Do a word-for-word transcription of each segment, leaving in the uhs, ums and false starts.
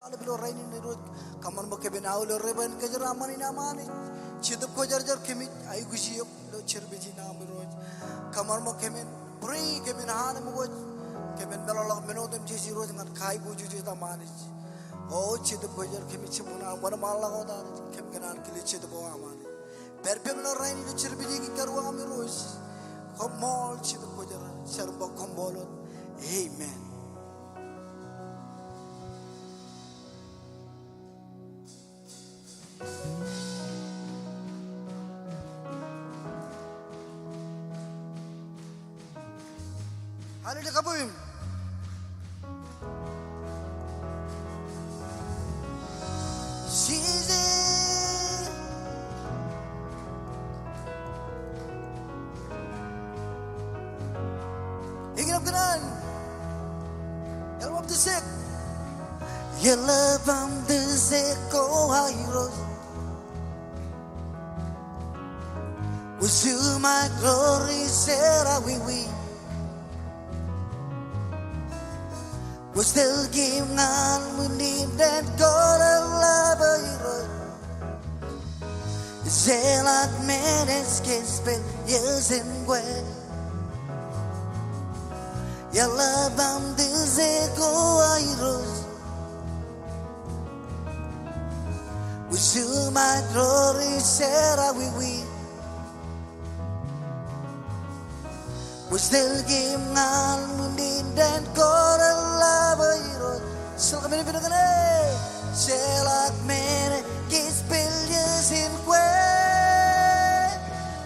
Aolep ilo rainin Irooj, kōṃṃan bwe kōmin aolep ro rej ba en kōjeraaṃṃan in aṃ Anij. Jetōb Kwōjarjar kōmij aikuj eok ilo service in aṃ Irooj. Kōṃṃan bwe kōmin pray, kōmin anemkwōj, kōmin meḷọkḷọk men otemjej Irooj ñan kaiboojoj etaṃ Anij. O Jetōb Kwōjarjar kōmij jab wōnṃaanḷọk wōt Anij, kōm kōṇaan kile Jetōb eo aṃ Anij. Pād ippām ilo rainin ilo service in kōruwaṃ aṃ Irooj. Koṃṃool Jetōb Kwōjarjar, jar im ba koṃṃool wōt. Amen. Hallelujah, kabwim. Jisōs. Eñin aṃ kōṇaan. Eḷap am tōsek. Eḷap am tōsek ko Irooj. Kwōj juṃae glory jerọwiwi. Kwōj tōl kōm ñan wūnin dān ko reḷap Irooj. Jeḷak men ej gospel iien kwe. Eḷap am tōsek ko Irooj. Kwōj juṃae glory jerọwiwi. Kwōj tōl kōm ñan wūnin dān ko reḷap Irooj. Jeḷak men ej gospel iien kwe.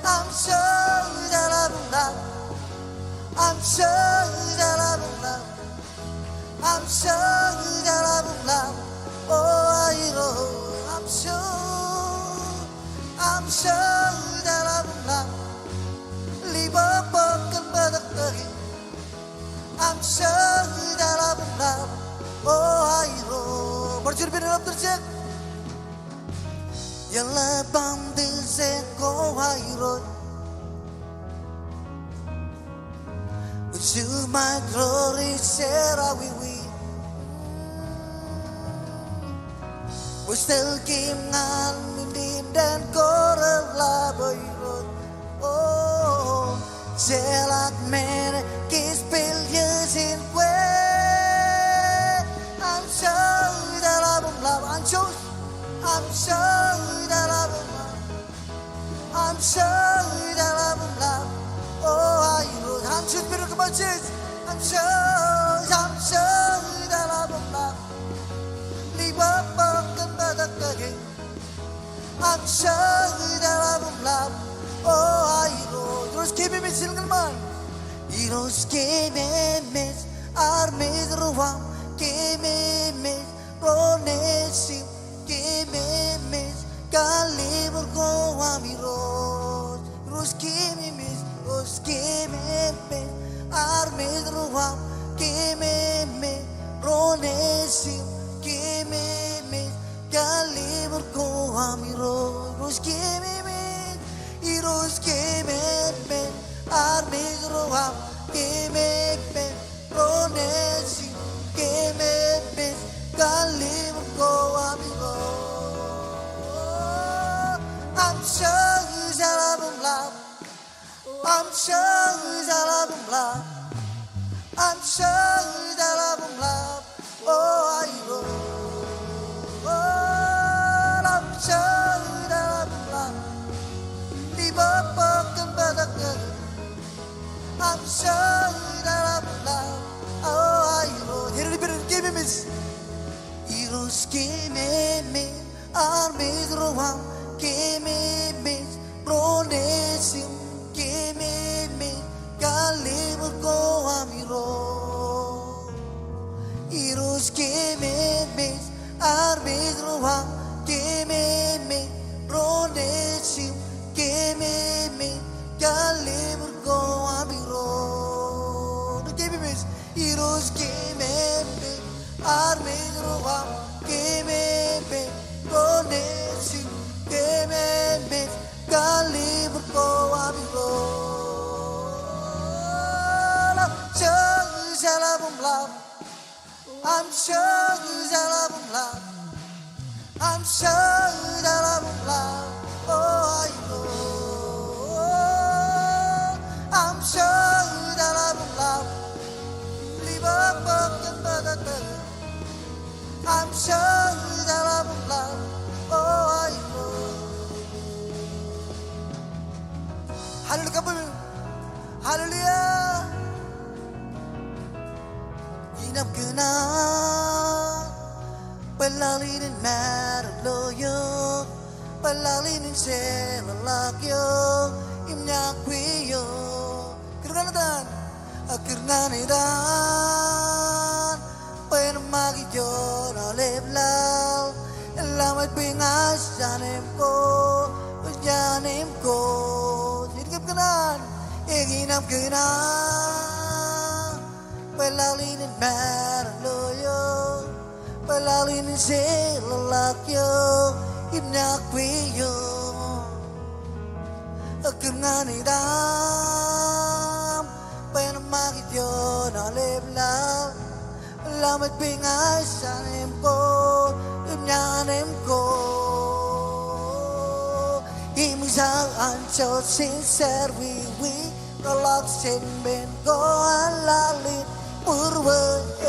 Aṃ joñoul eḷap im ḷap. Aṃ joñoul eḷap im ḷap. Aṃ joñoul eḷap im ḷap, o Irooj, aṃ joñoul, aṃ joñoul eḷap im ḷap. Ḷibōkbōk kōn bōtōktōk in. Aṃ joñoul eḷap im ḷap, o Irooj. Bar juon ippān eḷap tōl jek. Eḷap am tōsek ko Irooj. Kwōj juṃae glory jerọwiwi. Kwōj tōl kōm ñan wūnin dān ko reḷap Irooj. O, jeḷak men ej gospel iien kwe. Aṃ joñoul eḷap im ḷap. Aṃ joñoul, aṃ joñoul eḷap im ḷap. Aṃ joñoul eḷap im ḷap. O Irooj, aṃ joñoul, bōk bar kōṃṃan Jisōs. Aṃ joñoul, aṃ joñoul eḷap im ḷap. Ḷibōkbōk kōn bōtōktōk in. Aṃ joñoul eḷap im ḷap. O Irooj, Irooj keememej, jen kōḷmān. Irooj keememej, armej ro aṃ keememej, ro nejim keememej, kallib ko aṃ Irooj. Irooj keememej, Irooj keememej, armej ro aṃ keememej, ro nejim keememej, kallib ko aṃ Irooj. Irooj keememej, Irooj keememej, armej ro aṃ keememej, ro nejim keememej, kallib ko aṃ Irooj. Aṃ joñoul eḷap im ḷap. Aṃ joñoul eḷap im ḷap. Aṃ joñoul eḷap im ḷap. O Irooj. O, aṃ joñoul eḷap im ḷap. Ḷibōkbōk kōn bōtōktōk in. Aṃ joñoul eḷap im ḷap. O Irooj. Jen ippān keememej. Irooj keememej, armej ro aṃ keememej, ro nejim keememej, kallib ko aṃ Irooj. Irooj keememej, armej ro aṃ keememej, ro nejim keememej, kallib ko aṃ Irooj. Keememej, Irooj keememej, armej ro aṃ keememej, ro nejim keememej, kallib ko aṃ Irooj. Aṃ joñoul eḷap im ḷap. I'm so glad I'm alive. I'm so glad I'm alive. Oh, I know. I'm so glad I'm alive. Live up, up, up, up, up. I'm so glad I'm alive. Oh, I know. Hallelujah. Hallelujah. Innem kōṇaan bwe laḷ in en maroñ ḷọk eok, bwe laḷ in en jeḷāḷọk eok im ñakwe eok. Kūr ñan etan, a kūr ñan etan bwe en ṃakūt ioon aolep laḷ, eḷaññe ej bwe ña ij janem ko, ij janem ko. Ej kab kōṇaan, innem kōṇaan bwe laḷ in en maroñ ḷọk eok, bwe laḷ in en jeḷāḷọk eok im ñakwe eok. A kūr ñan etan bwe en ṃakūt ioon aolep laḷ, eḷaññe ej bwe ña ij janem ko im janem ko. Im ij jar anjọ jen serwiwi ḷọk jān men ko an laḷ in būruō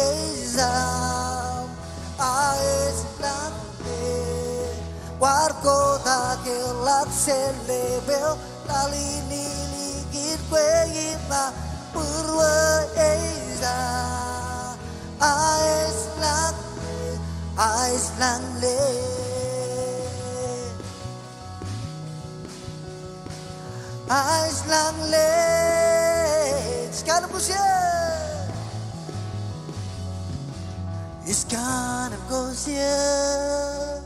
etan. A ej lañ ḷe, kwaar kotak eḷak jeḷā peo, laḷ in ilikin kwe im ña būruō etan. A ej lañ ḷe, a ej lañ ḷe. A ej lañ ḷe. Ej kanooj kojeañ. Ej kanooj kojeañ.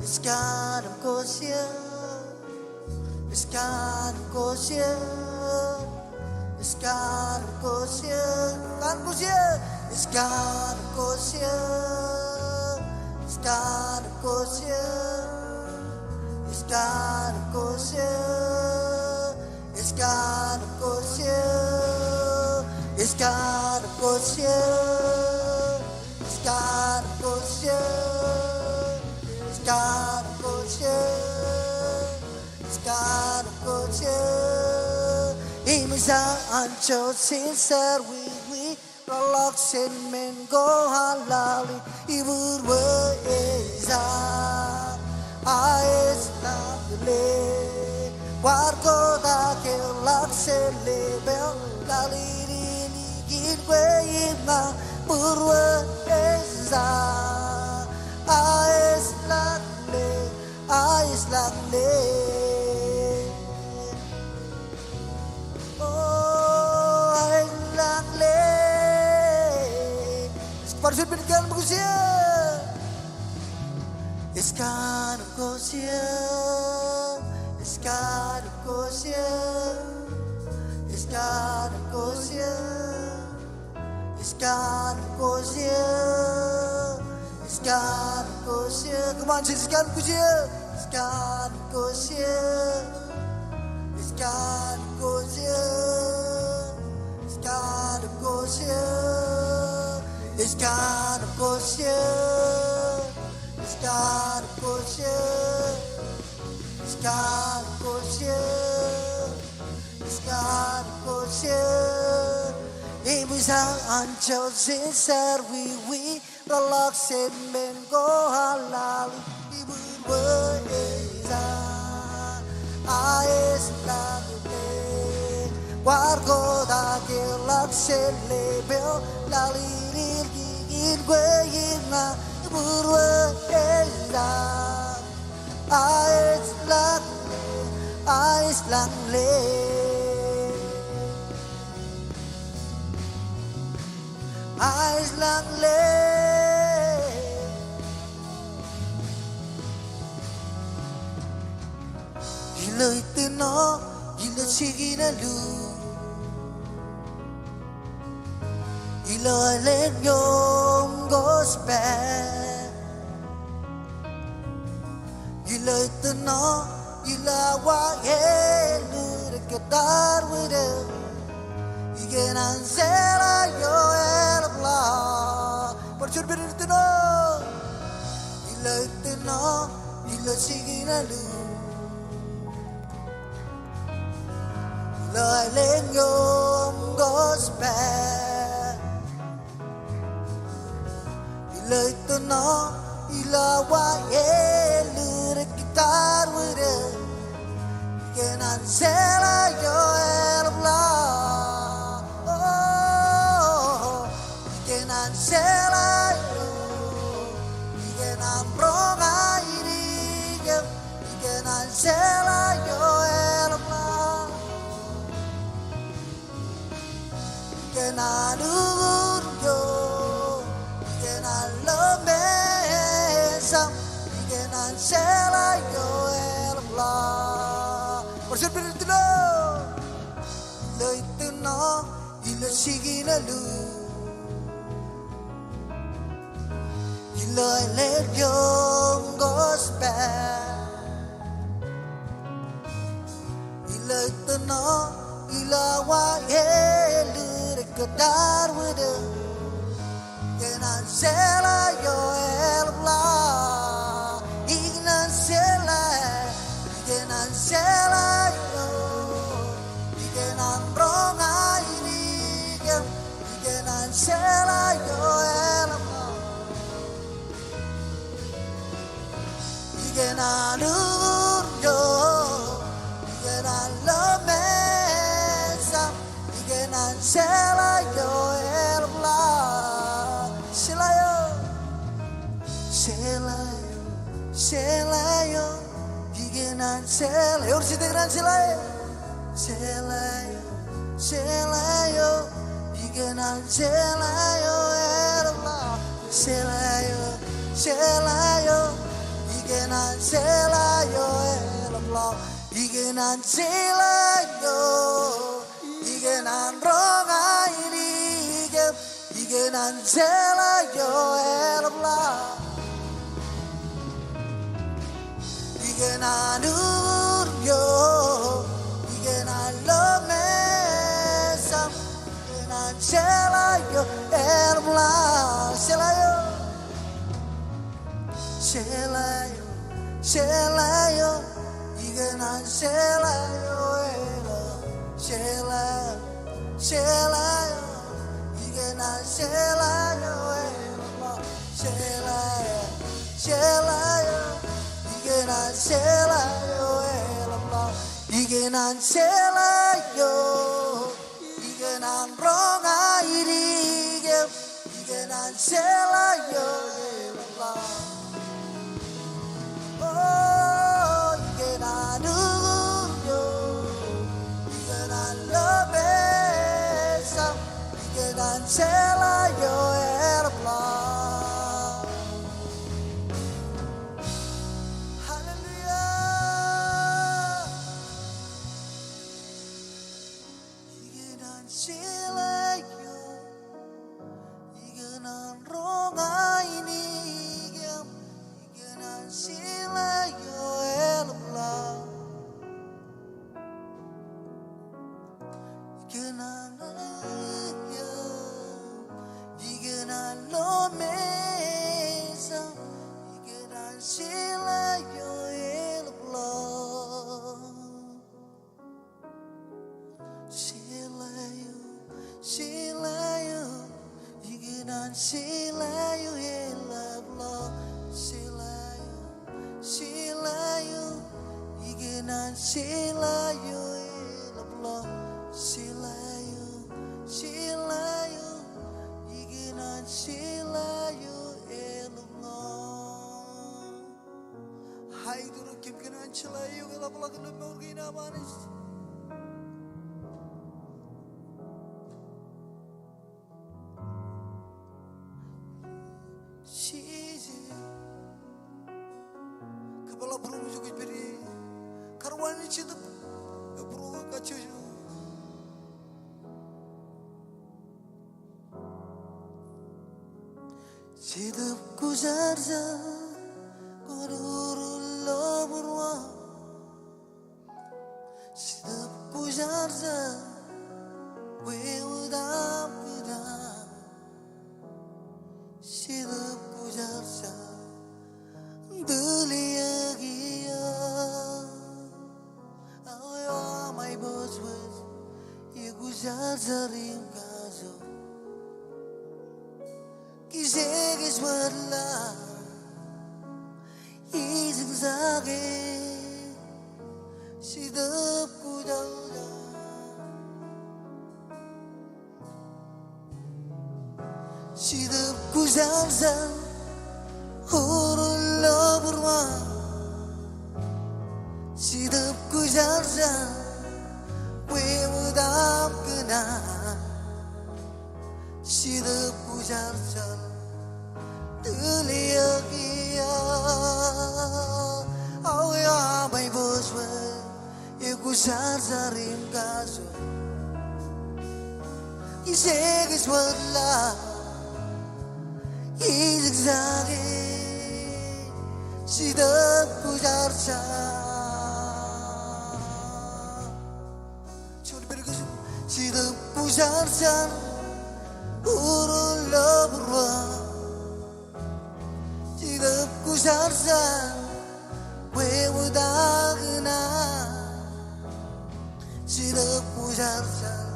Ej kanooj kojeañ. Ej kanooj kojeañ. Ej kanooj kojeañ. Kanooj kojeañ. Ej kanooj kojeañ. Ej kanooj kojeañ. Ej kanooj kojeañ. Ej kanooj kojeañ. Ej kanooj kojeañ. Ej kanooj kojeañ. Ej kanooj kojeañ. Ej kanooj kojeañ. Im ij jar anjọ jen serwiwi ḷọk jān men ko an laḷ in ibūruō etan. A ej lañ ḷe, kwaar kotak eḷak jeḷā peo, laḷ in ilikin kwe im ña būruō etan. A ej lañ ḷe, a ej lañ ḷe. O, a ej lañ ḷe. Bar juon men, ej kanooj kojeañ. Ej kanooj kojeañ. Ej kanooj kojeañ. Ej kanooj kojeañ. Ej kanooj kojeañ. Ej kanooj kojeañ. Come on, ej kanooj kojeañ. Ej kanooj kojeañ. Ej kanooj kojeañ. Ej kanooj kojeañ. Ej kanooj kojeañ. Ej kanooj kojeañ. Ej kanooj kojeañ. Ej kanooj kojeañ. Im ij jar anjọ jen serwiwi ḷọk jān men ko an laḷ in ibūruō etan. A ej lañ ḷe, kwaar kotak eḷak jeḷā peo, laḷ in ilikin kwe im ña būruō etan. A ej lañ ḷe, a ej lañ ḷe. A ej lañ ḷe. Ilo ittino, ilo jikin ālū, ilo alen ioon gospel. Ilo ittino, ilo awa ālū, rej kōttar wido. Ikōṇaan jeḷā eo eḷap ḷọk. Bar Ilo ittino, ilo jikin ālū, ilo ālien iom gospel. Ilo ittino, ilo wa ālū rekitad wūde. Ikōṇaan jeḷā eo eḷap ḷọk. Oh, ikōṇaan jeḷā eo. Ikōṇaan roña ilikin. Ikōṇaan jeḷā eo eḷap ḷọk. Ikōṇaan uñūr eo, ikōṇaan lo mesaṃ, ikōṇaan jeḷā eo eḷap ḷọk. Bar juon pād ilo ittino, ilo ittino, ilo jikin ālū. Ilo ālien iom gospel. Ilo ittino, ilo wa ālū rekitad wūde. Ikōṇaan jeḷā eo eḷap ḷọk. Ikōṇaan jeḷā, ikōṇaan jeḷā eo. Ikōṇaan roña ilikin. Ikōṇaan jeḷā eo eḷap ḷọk. Ikōṇaan uñūr eo, ikōṇaan lo mesaṃ, ikōṇaan jeḷā eo eḷap ḷọk. Jeḷā eo, jeḷā eo, jeḷā eo, ikōṇaan jeḷā eo, ikōṇaan jeḷā eo. Jeḷā eo, jeḷā eo, ikōṇaan jeḷā eo eḷap ḷọk. Jeḷā eo, jeḷā eo, ikōṇaan jeḷā eo eḷap ḷọk. Ikōṇaan jeḷā eo, ikōṇaan roña ilikin. Ikōṇaan jeḷā eo eḷap ḷọk. Ikōṇaan uñūr eo, ikōṇaan lo mesaṃ, ikōṇaan jeḷā eo eḷap ḷọk. Jeḷā eo, jeḷā eo, jeḷā eo, ikōṇaan jeḷā eo eḷap, jeḷā eo, jeḷā eo, ikōṇaan jeḷā eo eḷap ḷọk. Jeḷā eo, jeḷā eo, ikōṇaan jeḷā eo eḷap ḷọk. Ikōṇaan jeḷā eo, ikōṇaan roña ilikin. Ikōṇaan jeḷā eo eḷap ḷọk. Oh, ikōṇaan uñūr eo, ikōṇaan lo mesaṃ, ikōṇaan jeḷā eo eḷap ḷọk. Hallelujah. Ikōṇaan jeḷā eo, ikōṇaan roña ilikin. Ikōṇaan jeḷā eo eḷap ḷọk. Ikōṇaan eo, ikōṇaan lo mesaṃ, ikōṇaan jeḷā eo eḷap ḷọk. Jeḷā eo, jeḷā eo, ikōṇaan jeḷā eo eḷap ḷọk. Jeḷā eo, jeḷā eo, ikōṇaan jeḷā eo eḷap ḷọk. Jeḷā eo, jeḷā eo, ikōṇaan jeḷā eo eḷap ḷọk. Aet ro kōm kōṇaan jeḷā eok eḷap ḷọk ilo mour kein am Anij. Jisōs. Kōpeḷḷọk būruōm eo kwōj pād ie. Kar wōn Jetōb. Būruōm eo kajjojo. Jetōb Kwōjarjar, kwōn urur ilo būruōm. Jetōb Kwōjarjar, wōt aṃ kōtaan. Jetōb im kajoor. Kijeekej bōd ḷọk, ijin jake, Jetōb Kwōjarjar. Jetōb Kwōjarjar, urūḷ ḷọk būruō. Jetōb Kwōjarjar, bwe wōt aṃ kōṇaan. Jetōb Kwōjarjar, tūlōk iiō. Aolep aṃ aiboojoj, Kwōjarjar im kajoor. Kijeekej bōd ḷọk, ijin jake, Jetōb Kwōjarjar. Jetōb Kwōjarjar, urūḷ ḷọk būruō. Jetōb Kwōjarjar, bwe wōt aṃ kōṇaan. Jetōb Kwōjarjar,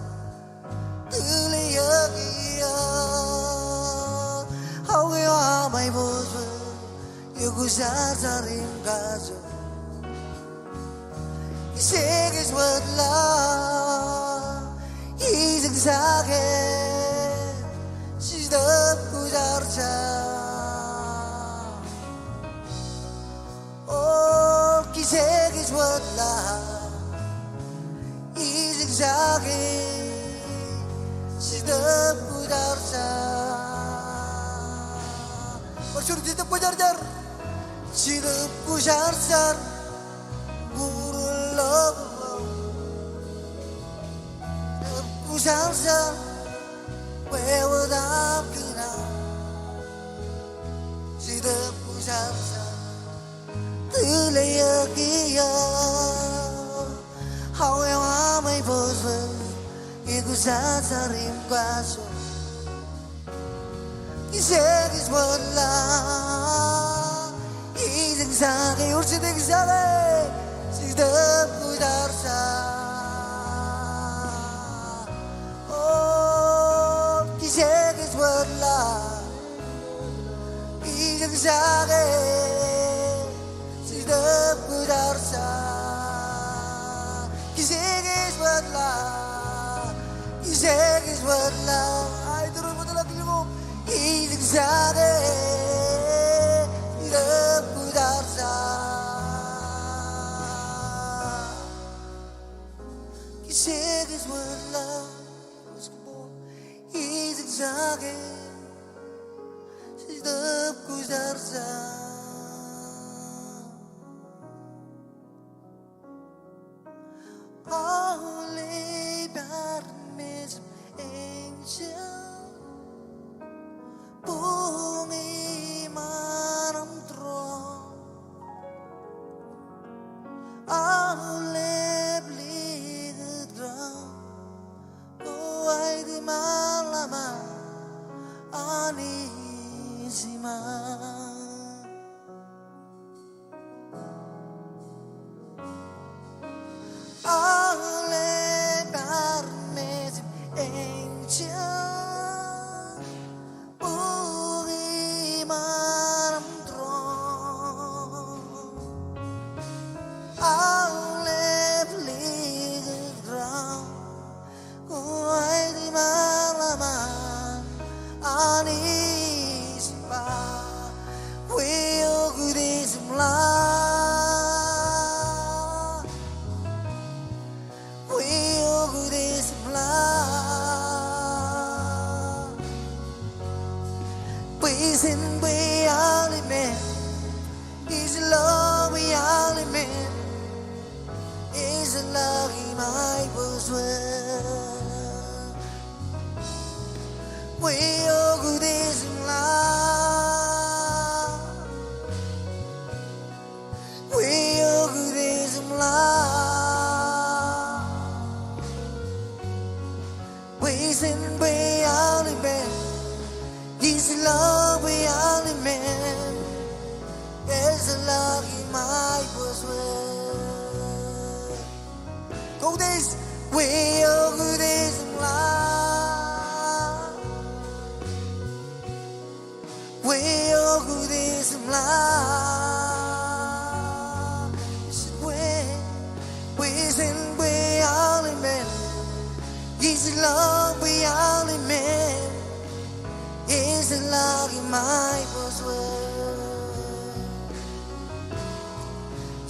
tūlōk iiō. Aolep aṃ aiboojoj, Kwōjarjar im kajoor. Kijeekej bōd ḷọk, ijin jake, Jetōb Kwōjarjar. O, kijeekej bōd ḷọk, ijin jake, Jetōb Kwōjarjar. Bar juon, Jetōb Kwōjarjar. Jetōb Kwōjarjar, urūḷ ḷọk. Jetōb Kwōjarjar, bwe wōt aṃ kōṇaan. Jetōb Kwōjarjar, tūlōk iiō. Aolep aṃ aiboojoj, Kwōjarjar im kajoor. Kijeekej bōd ḷọk, ijin jake, ur jete, ijin jake, Jetōb Kwōjarjar. O, kijeekej bōd ḷọk, ijin jake, Jetōb Kwōjarjar. Kijeekej bōd ḷọk, kijeekej bōd ḷọk. Aet, ijin jake, Jetōb Kwōjarjar. Kijeekej bōd ḷọk, ijin jake, Jetōb Kwōjarjar. Aolep armej im enjeḷ, buñ im armej tūroon. Aolep likūt raṇ, koṃ aikuj im ḷōmṇak, Anij iṃaan. Aolep armej im enjeḷ, buñ im armej tūroon. Aolep likūt raṇ, koṃ aikuj im ḷōmṇak, Anij iṃaan. Kwe okute im ḷak. Kwe okute im ḷak. Bwe jen bwe aolep men, ij lo bwe aolep men, ej ḷak im aiboojoj. Kwe okute im ḷak. Kwe okute im ḷak. Bwe jen bwe aolep men, ij lo bwe aolep men, ej ḷak im aiboojoj. Kwe okute im ḷak. My boast word.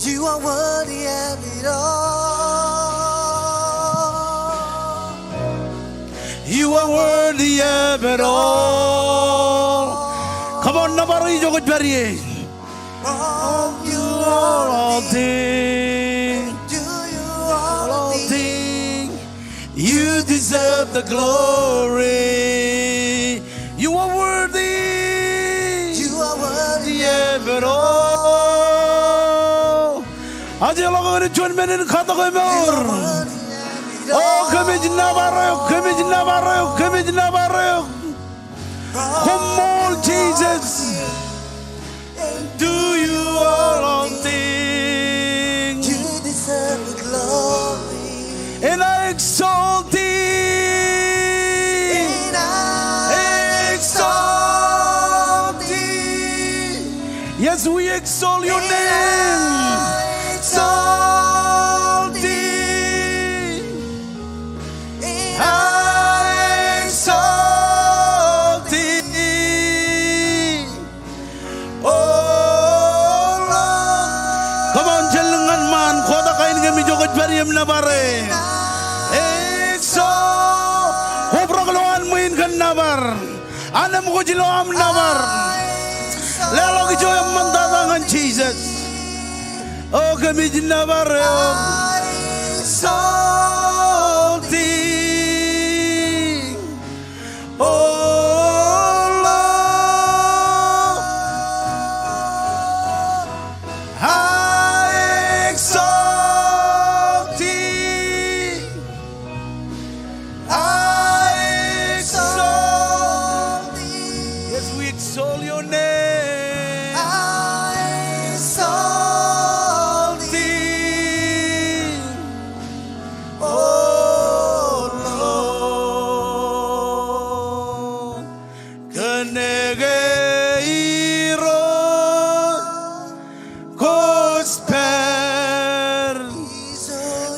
You are worthy of it all. You are worthy of it all. Come on, nōbar e ijo kwōj pād ie. From you are all things. To you are all things. You deserve the glory. You are worthy. You are worthy of it all. Ajeḷọk ñan juon men in katok eṃour. O kōmij nōbar eok, kōmij nōbar eok, kōmij nōbar eok. Koṃṃool Jisōs. And to you are all things. You deserve the glory. And I exalt thee. And I exalt thee. Yes, we exalt your name. And I exalt thee. And I exalt thee. O Lord. Come on, jen lōñ ñan ṃaan, kotak ainikien im ijo kwōj pād ie im nōbar e. Exalt. Obrak ilo an ṃwiin kōn nōbar. An eṃ kwōj ilo aṃ nōbar. Leḷọk ijo eṃṃantata ñan Jisōs. O kōmij nōbar eok. I exalt thee. O Lord, I exalt thee. I exalt thee. Yes, we exalt your name. I exalt thee. O Lord, kōnke Irooj kwōj pād.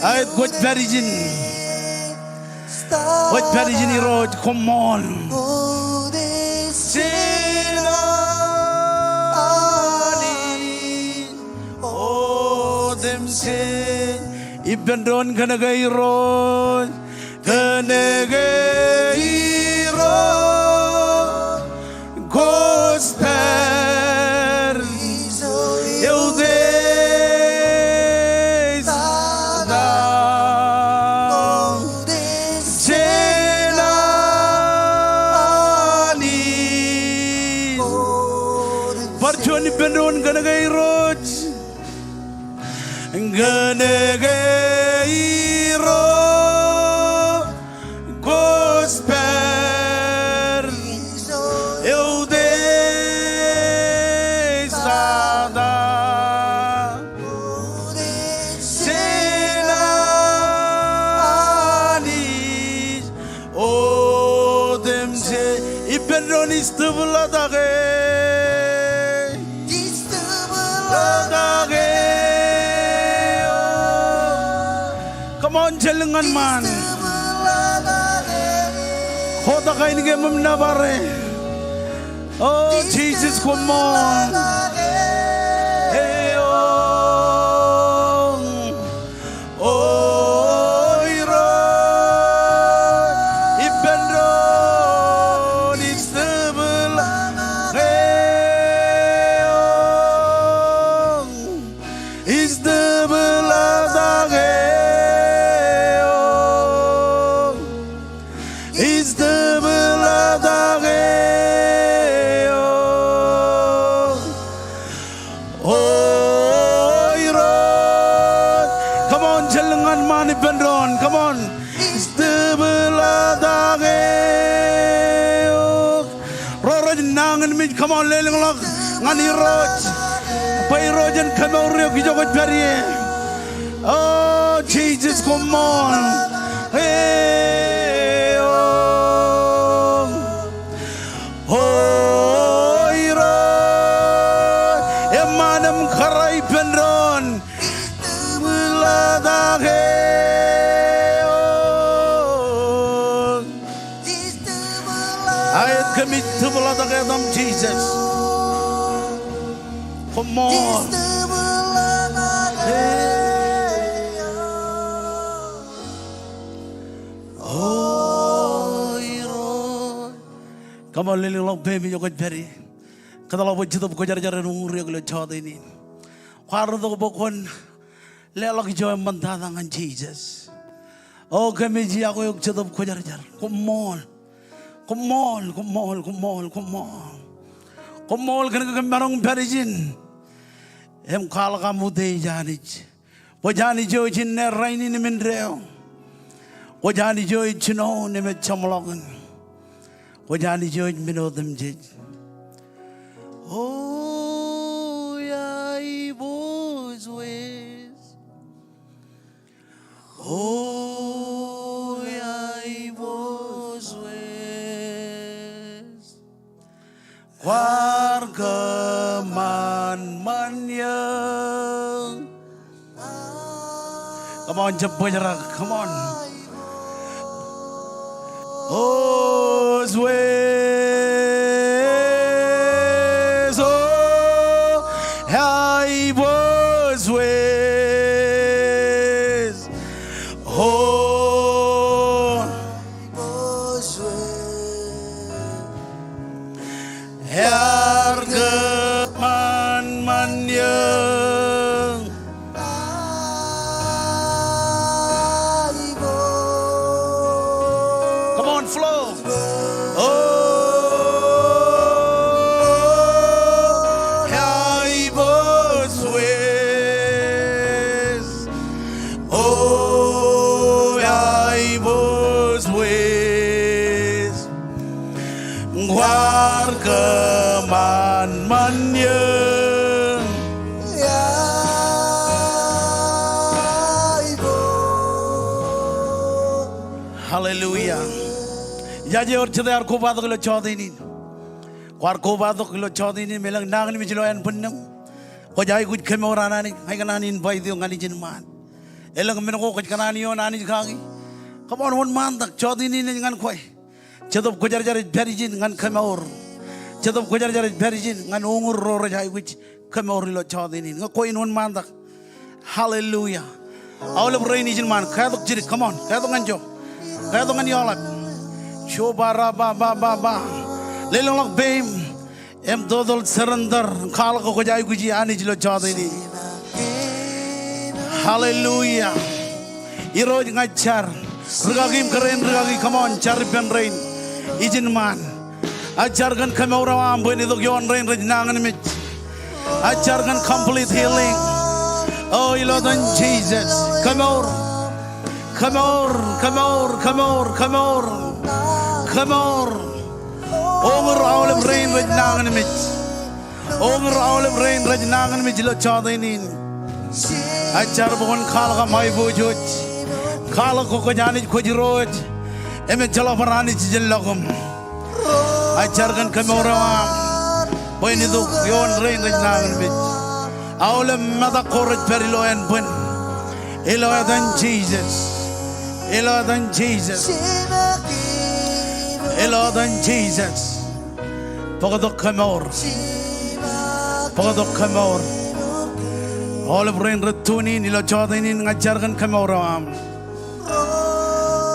Aet, kwōj pād ijin. Kwōj pād ijin Irooj, koṃṃool. Otemjej. Ippān doon kōnke Irooj. Kōnke Irooj kwōj pād. Eutiej tata. Otemjej Anij. Bar juon ippān doon kōnke Irooj. Kōnke Irooj kwōj pād. Eutiej tata. Otemjej Anij. Otemjej. Ippān doon ij tōpḷaake. Ij tōpḷaake. Come on, jen lōñ ñan ṃaan. Kotak ainikien im nōbar e. O Jisōs, koṃṃool. Eoñ. O Irooj, ippān doon ij tōpḷaake eoñ. Ij tōpḷaake eoñ. Ij tōpḷaake eoñ. O Irooj. Come on, jen lōñ ñan ṃaan ippān doon. Come on. Ij tōpḷaake eok. Ro rej nañinmej, come on, lelōñḷọk ñan Irooj. Bwe Irooj en kemour eok ijo kwōj pād ie. O Jisōs, koṃṃool. Eoñ. O Irooj, eṃṃaan im kōrā ippān doon. Ij tōpḷaake eok. Aet kōmij tōpḷatak etaṃ Jisōs. Koṃṃool. Koṃṃool lelōñḷọk peiṃ ijo kwōj pād ie. Kōtḷọk bwe Jetōb Kwōjarjar en uñūr eok ilo jọteen in. Kwaar itok bwe kwōn leḷọk ijo eṃṃantata ñan Jisōs. O kōmij yokwe eok Jetōb Kwōjarjar. Koṃṃool. Koṃṃool, koṃṃool, koṃṃool, koṃṃool. Koṃṃool kōn ke kōm maroñ pād ijin im kwaḷọk aṃ utiej Anij. Kwōj Anij eo ej inne, rainin im indeeo. Kwōj Anij eo ej jinoin im ej jeṃḷọkin. Kwōj Anij eo ej men otemjej. O iaiboojoj wes. O iaiboojoj wes. Kwaar kōṃanṃan eō. Come on, jab bōjrak. Come on. Oj wes, o iaiboojoj wes. O Ear kōṃanṃan eō. Come on, flow. O iaiboojoj wes. O iaiboojoj wes. Kwaar kōṃanṃan eō. Hallelujah. Ijaje ewōr jet ear kobatok ilo jọteen in. Kwaar kobatok ilo jọteen in im elōñ nañinmej ilo ānbwinnem. Kwōj aikuj kemour an Anij, ña ikōṇaan invite eok ñan ijin ṃaan. Elōñ men ko kwōj kōṇaan ioon Anij kaki. Come on, wōnṃaantak, jọteen in ej ñan kwe. Jetōb Kwōjarjar ej pād ijin ñan kemour. Jetōb Kwōjarjar ej pād ijin ñan uñūr ro rej aikuj kemour ilo jọteen in. Ñe kwe in wōnṃaantak. Hallelujah. Aolep rein ijin ṃaan, kātok jidik, come on, kātok ñan ijo. Kātok ñan eḷap. Joba ra ba ba ba ba. Lelōñḷọk peiṃ. Im total surrender, kwaḷọk ke kwōj aikuji Anij ilo jọteen in. Hallelujah. Irooj ña ij jar. Rikaki im kōrā in rikaki, come on, jar ippān rein. Ijin ṃaan. Ij jar kōn kemour eo aṃ bwe en itok ioon rein rej nañinmej. Ij jar kōn complete healing. O ilo etan Jisōs. Kemour. Kemour, kemour, kemour, kemour. Kemour. Uñūr aolep rein rej nañinmej. Uñūr aolep rein rej nañinmej ilo jọteen in. Ij jar bwe kwōn kwaḷọk aṃ aiboojoj. Kwaḷọk ke kwōj Anij, kwōj Irooj. Im ejjeḷọk bar anij jān ḷọkūṃ. Ij jar kōn kemour eo aṃ bwe en itok ioon rein rej nañinmej. Aolep metak ko rej pād ilo ānbwin. Ilo etan Jisōs. Ilo etan Jisōs. Ilo etan Jisōs. Bōktok kemour. Bōktok kemour. Aolep rein rej tune in ilo jọteen in, ña ij jar kōn kemour eo aṃ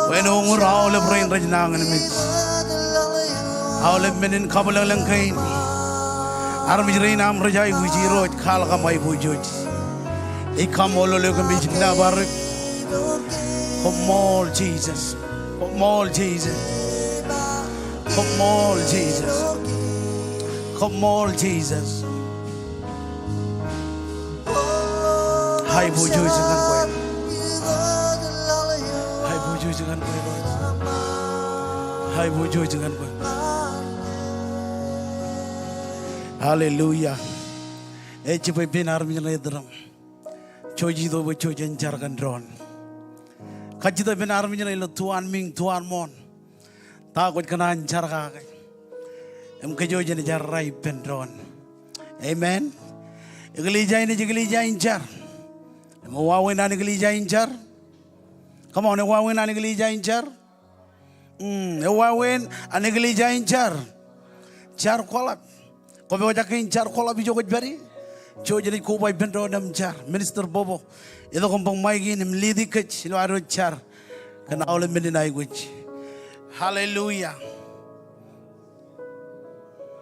bwe en uñūr aolep rein rej nañinmej. Aolep men in kabwilōñlōñ kein. Armej rein aṃ rej aikuji, Irooj, kwaḷọk aṃ aiboojoj. Ij kaṃṃoolol eok im ij nōbar eok. Koṃṃool Jisōs. Koṃṃool Jisōs. Koṃṃool Jisōs. Koṃṃool Jisōs. Aiboojoj ñan kwe. Aiboojoj ñan kwe. Aiboojoj ñan kwe. Hallelujah. Ej jibwe ippān armej ṇe iturūṃ. Jouj itok bwe jouj en jar kōn doon. Kajjitōk ippān armej ṇe ilo tuanmiiñ, tuanmooṇ. Ta kwōj kōṇaan jar kake. Im kōj eo jenaaj errā ippān doon. Amen. Eklejia in ej eklejia in jar. Im wāween an eklejia in jar. Come on, wāween an eklejia in jar. Mm, ewāween an eklejia in jar. Jar kwaḷọk. Kwō pojak ke in jar kwaḷọk ijo kwōj pād ie? Jouj, jenaaj koba ippān doon im jar. Minister Bobo, itok im bōk maik in im lead kōj ilo ad wōj jar kōn aolep men in aikuj. Hallelujah.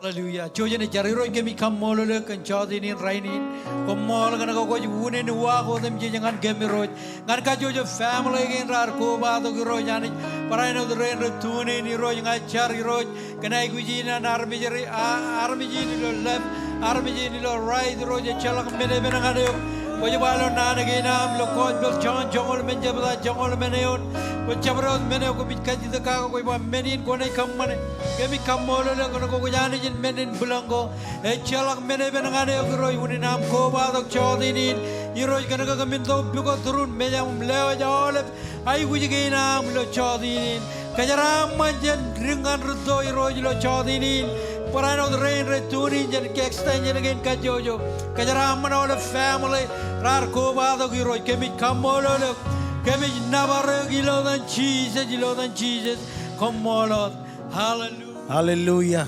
Hallelujah. Jouj, jenaaj jar. Irooj, kōmij kaṃṃoolol eok kōn jọteen in rainin. Koṃṃool kōn ke kwōj unin uwaak otemjej ñan kōm, Irooj. Ñan kajjojo family kein raar kobatok, Irooj Anij, barāinwōt rein rej tune in, Irooj. Ña ij jar, Irooj, kōn aikuj in an armej ri-, a-, armej in ilo left, armej in ilo right, Irooj, ejjeḷọk men epen ñan eok. Kwōj ba ilo naan kein aṃ ilo Gospel John joñoul emān, jebta joñoul emān eoon, kwōj jabdewōt men eo kōmij kajjitōk kake, kwōj ba men in kwōnaaj kōṃṃane. Kōmij kaṃṃoolol eok kōn ke kwōj Anij in men in bwilōñ ko. Ejjeḷọk men epen ñan eok, Irooj, unin aṃ kobatok jọteen in, Irooj, kōn ke kōmin itok pukot turin mejaṃ im lewōj aolep aikuj kein aṃ ilo jọteen in. Kōjeraaṃṃan jān dik ñan rūtto, Irooj, ilo jọteen in. Barāinwōt rein rej tune in jān ke extension kein kajjojo. Kōjeraaṃṃan aolep family raar kobatok, Irooj. Kōmij kaṃṃoolol eok. Kōmij nōbar eok ilo etan Jisōs, ilo etan Jisōs. Koṃṃool wōt. Hallelujah. Hallelujah.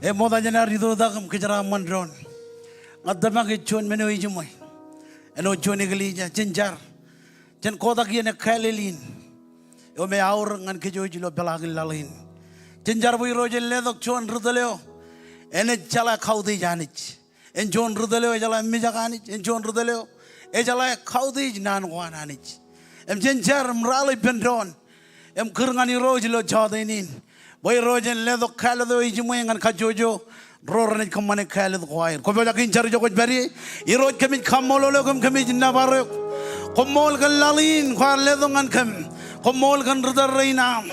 Eṃṃool, jen ar itoitak im kōjeraaṃṃan doon. Ña tōmak ej juon men eo ejiṃwe. Āinwōt juon eklejia, jen jar. Jen kotak iien e kālel in eo me aorōk ñan kōj wōj ilo peḷaakin laḷ in. Jen jar bwe Irooj en letok juon ri tōl eo enaaj jeḷā kautiej Anij. En juon ri tōl eo ejeḷā mijak Anij. En juon ri tōl eo ejeḷā kautiej naan ko an Anij. Im jen jar im rally ippān doon im kūr ñan Irooj ilo jọteen in bwe Irooj en letok kāālōt eo ejiṃwe ñan kajjojo ro renaaj kōṃṃane kāālōt ko aer. Kwō pojak in jar ijo kwōj pād ie? Irooj, kōmij kaṃṃoolol eok im kōmij nōbar eok. Koṃṃool kōn laḷ in kwaar letok ñan kōm. Koṃṃool kōn ri tōl rein aṃ.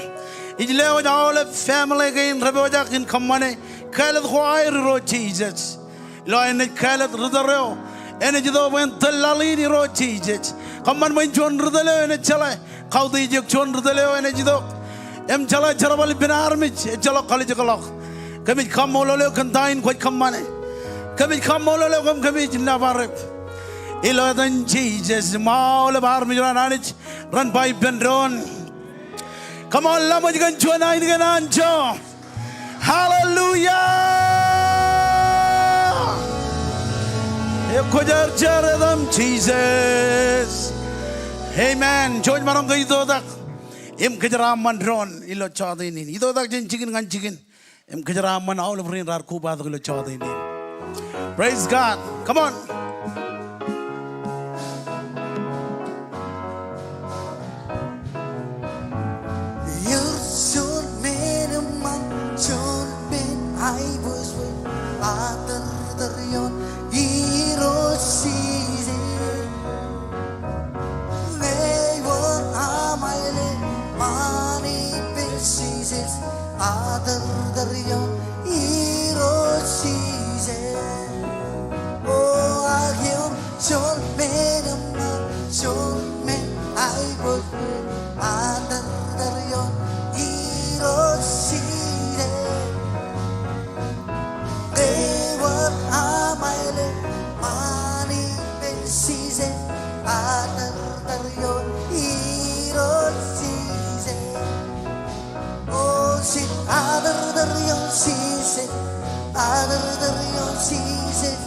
Ij lewōj aolep family kein rej pojak in kōṃṃane kāālōt ko aer, Irooj Jisōs. Ilo aer naaj kāālōt ri tōl eo enaaj itok bwe en tōl laḷ in, Irooj Jisōs. Kōṃṃan bwe en juon ri tōl eo enaaj jeḷā kautiej eok, juon ri tōl eo enaaj itok im jeḷā jerbal ippān armej, ejjeḷọk kōḷḷālḷọk. Kōmij kaṃṃoolol eok kōn ta in kwōj kōṃṃane. Kōmij kaṃṃoolol eok im kōmij nōbar eok. Ilo etan Jisōs, im aolep armej ro an Anij ren ba ippān doon, come on, laṃōj kōn juon ainikien anjọ. Hallelujah. Ekwōjarjar etaṃ Jisōs. Amen. Jouj maroñ ke itoitak im kōjeraaṃṃan doon ilo jọteen in. Itoitak jān jikin ñan jikin im kōjeraaṃṃan aolep rein raar kobatok ilo jọteen in. Praise God. Come on. Ewōr juon men eṃṃan, juon men aiboojoj, adōrdōr ioon Irooj Jisōs. Ewōr aṃ aelōñ ṃaan ippān Jisōs, adōrdōr ioon Irooj Jisōs. O, ak ewōr juon men eṃṃan, juon men aiboojoj, adōrdōr ioon Irooj Jisōs. Ewōr aṃ aelōñ ṃaan ippān Jisōs, adōrdōr ioon Irooj Jisōs. O, jen adōrdōr ioon Jisōs, adōrdōr ioon Jisōs.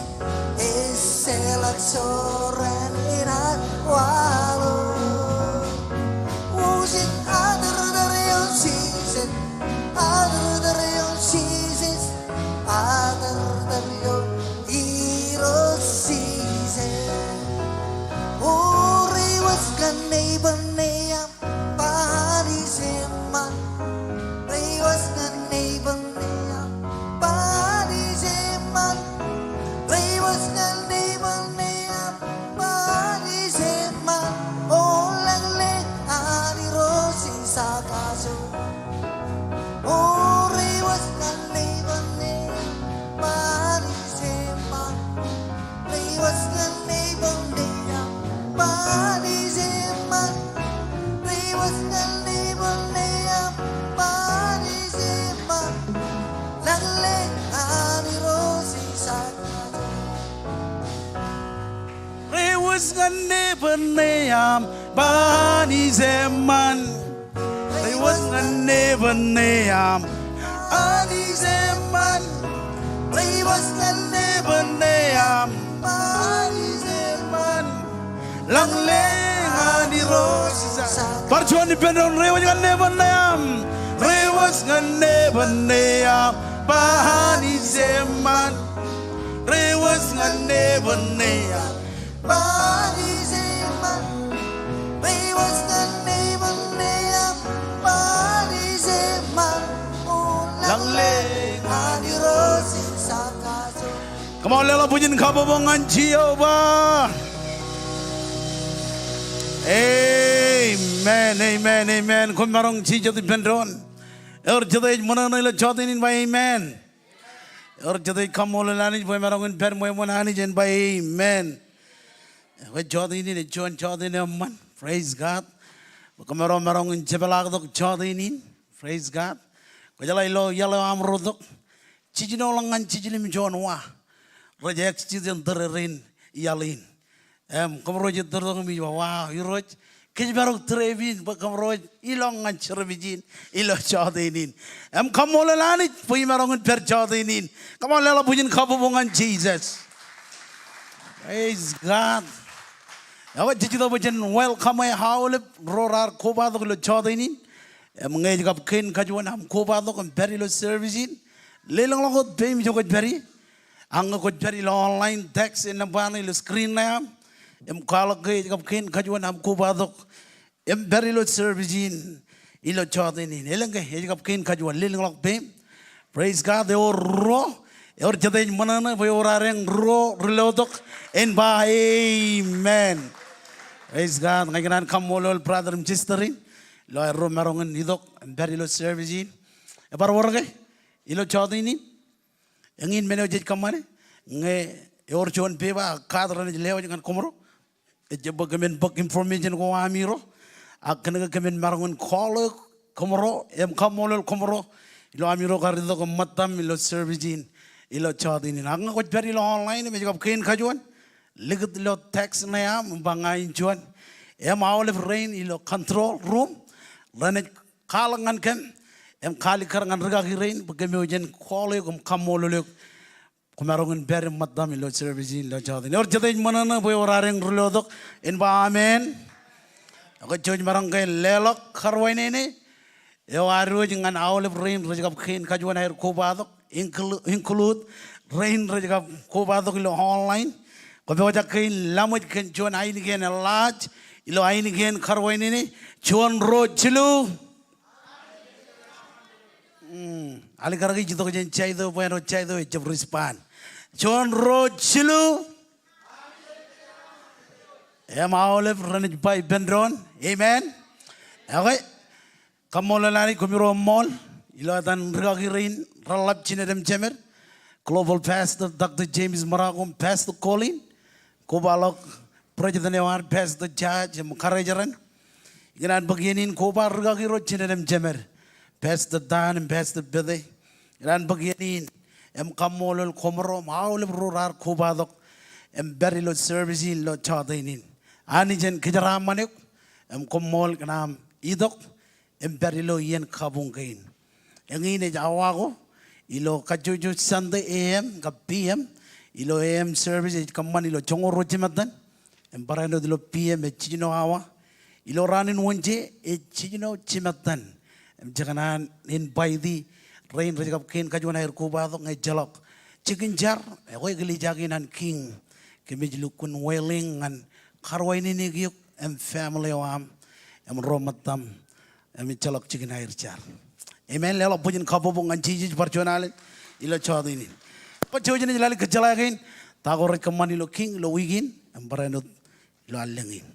Ejjeḷọk jorrāān enaaj waḷọk. O, jen adōrdōr ioon Jisōs, adōrdōr ioon Jisōs, adōrdōr ioon Irooj Jisōs. O, reiwōj ñan neighbor ṇe aṃ, ba Anij eṃṃan. Reiwōj ñan neighbor ṇe aṃ, ba Anij eṃṃan. Reiwōj ñan neighbor ṇe aṃ, ba Anij eṃṃan. O, lōñḷọk an Irooj ej kajjojo. O, reiwōj ñan neighbor ṇe aṃ, ba Anij eṃṃan. Reiwōj ñan neighbor ṇe aṃ, ba Anij eṃṃan. Reiwōj ñan neighbor ṇe aṃ, ba Anij eṃṃan. Lōñḷọk an Irooj ej kajjojo. Reiwōj ñan neighbor ṇe aṃ, ba Anij eṃṃan. Reiwōj ñan neban ṇe aṃ, Anij eṃṃan. Reiwōj ñan neban ṇe aṃ, Anij eṃṃan. Lañlōñ an Irooj. Bar juon ippān doon, reiwōj ñan neban ṇe aṃ. Reiwōj ñan neban ṇe aṃ, Anij eṃṃan. Reiwōj ñan neban ṇe aṃ, Anij eṃṃan. Reiwōj ñan neban ṇe aṃ, Anij eṃṃan. O lañlōñ an Irooj in jekar. Come on, leḷọk bwijin kabbokbok ñan Jeova. Amen, amen, amen. Koṃ maroñ jijet ippān doon. Ewōr jete ej ṃōṇōṇō ilo jota in in ba amen. Ewōr jete ej kaṃṃoolol Anij bwe emaroñ in pād ṃweo iṃaan Anij en ba amen. Ekwe jota in in ej juon jota in eṃṃan. Praise God. Bwe kōmro maroñ in jepḷaaktok jota in in. Praise God. Kwōjeḷā ilo iaḷ eo aṃro tok, jijinoḷọk ñan jiljilimjuon wa rej accident tōre rein iaḷ in. Im kōmro ej tōre tok im ij ba, wow, Irooj, kōj pād tok tōre epiin bwe kōmro ej ilọk ñan service in ilo jota in in. Im kaṃṃoolol Anij bwe imaroñ in pād jota in in. Come on, leḷọk bwijin kabbokbok ñan Jisōs. Praise God. Ekwe jej itok bwe jen welcome e aolep ro raar kobatok ilo jota in in. Im ñe ej kab kein kajuon aṃ kobatok im pād ilo service in, lelōñḷọk wōt peiṃ ijo kwōj pād ie. Ak ñe kwōj pād ilo online, text e nōṃba ṇe ilo screen ṇe aṃ. Im kwaḷọk ke ej kab kein kajuon aṃ kobatok im pād ilo service in ilo jota in in. Elōñ ke ej kab kein kajuon, lelōñḷọk peiṃ. Praise God. Ewōr ruo, ewōr jete ej ṃōṇōṇō bwe ewōr adeañ ruo ri lotok en ba amen. Praise God. Ña ikōṇaan kaṃṃoolol brother im sister in ilo aerro maroñ in itok im pād ilo service in. Ebar wōr ke ilo jota in in? Eñin men eo jej kōṃṃane, ñe ewōr juon peba ak card renaaj lewōj ñan kōmro, ej jab bwe kōmin bōk information ko ami ro, ak kōnke kōmin maroñ in call eok kōmro im kaṃṃoolol kōmro ilo ami ro kar itok im ṃōttaṃ ilo service in ilo jota in in. Ak ñe kwōj pād ilo online im ej kab kein kajuon, likūt ilo text ṇe aṃ im ba ña in juon. Im aolep rein ilo control room renaaj kwaḷọk ñan kōm im kalikkar ñan rikaki rein bwe kōmij call eok im kaṃṃoolol eok. Kwōmaroñ in pād im ṃōttaṃ ilo service in ilo jota in. Ewōr jete ej ṃōṇōṇō bwe ewōr adeañ ri lotok en ba amen. Ekwe jej maroñ ke leḷọk karuwainene eo ad wōj ñan aolep rein rej kab kein kajuon aer kobatok, inclu-, include rein rej kab kobatok ilo online. Kwōpojak ke in laṃōj kōn juon ainikien eḷaaj ilo ainikien karuwainene. Juon, ruo, jilu. Hmm, alikkar ke ij itok jān side eo bwe āinwōt side eo ejab respond. Juon, ruo, jilu. Im aolep renaaj ba ippān doon. Amen. Ekwe, kaṃṃoolol Anij, koṃiro ṃool ilo etan rikaki rein reḷap jined im jemed. Global Pastor Doctor James Marocco im Pastor Colin. Kobaḷọk President eo an, Pastor Judge im Karijeran. Ikōṇaan bōk iien in koba rikaki ro jined im jemed, Pastor Dan im Pastor Pete. Ikōṇaan bōk iien in im kaṃṃoolol koṃro im aolep ro raar kobatok im pād ilo service in ilo jota in in. Anij en kōjeraaṃṃan eok im koṃṃool kōn aṃ itok im pād ilo iien kabuñ kein. Eñin ej awa ko ilo kajjojo Sunday A M kab P M. Ilo A M service ej kōṃṃan ilo joñoul ruo jimettan im barāinwōt ilo P M ej jiljino awa. Ilo raan in Wōnje ej jiljino jimettan. Im jekōṇaan invite rein rej kab kein kajuon aer kobatok ñe ejjeḷọk jikin jar, ekwe eklejia kein an King, kōmij lukkuun willing ñan karuwainene eok im family eo aṃ im ro ṃōttaṃ im ejjeḷọk jikin aer jar. Amen. Leḷọk bwijin kabbokbok ñan Jisōs bar juon alen ilo jota in in. Bwe jouj jen lale kōjjeḷā kein ta ko rej kōṃṃan ilo King ilo wiik in im barāinwōt ilo allōñ in.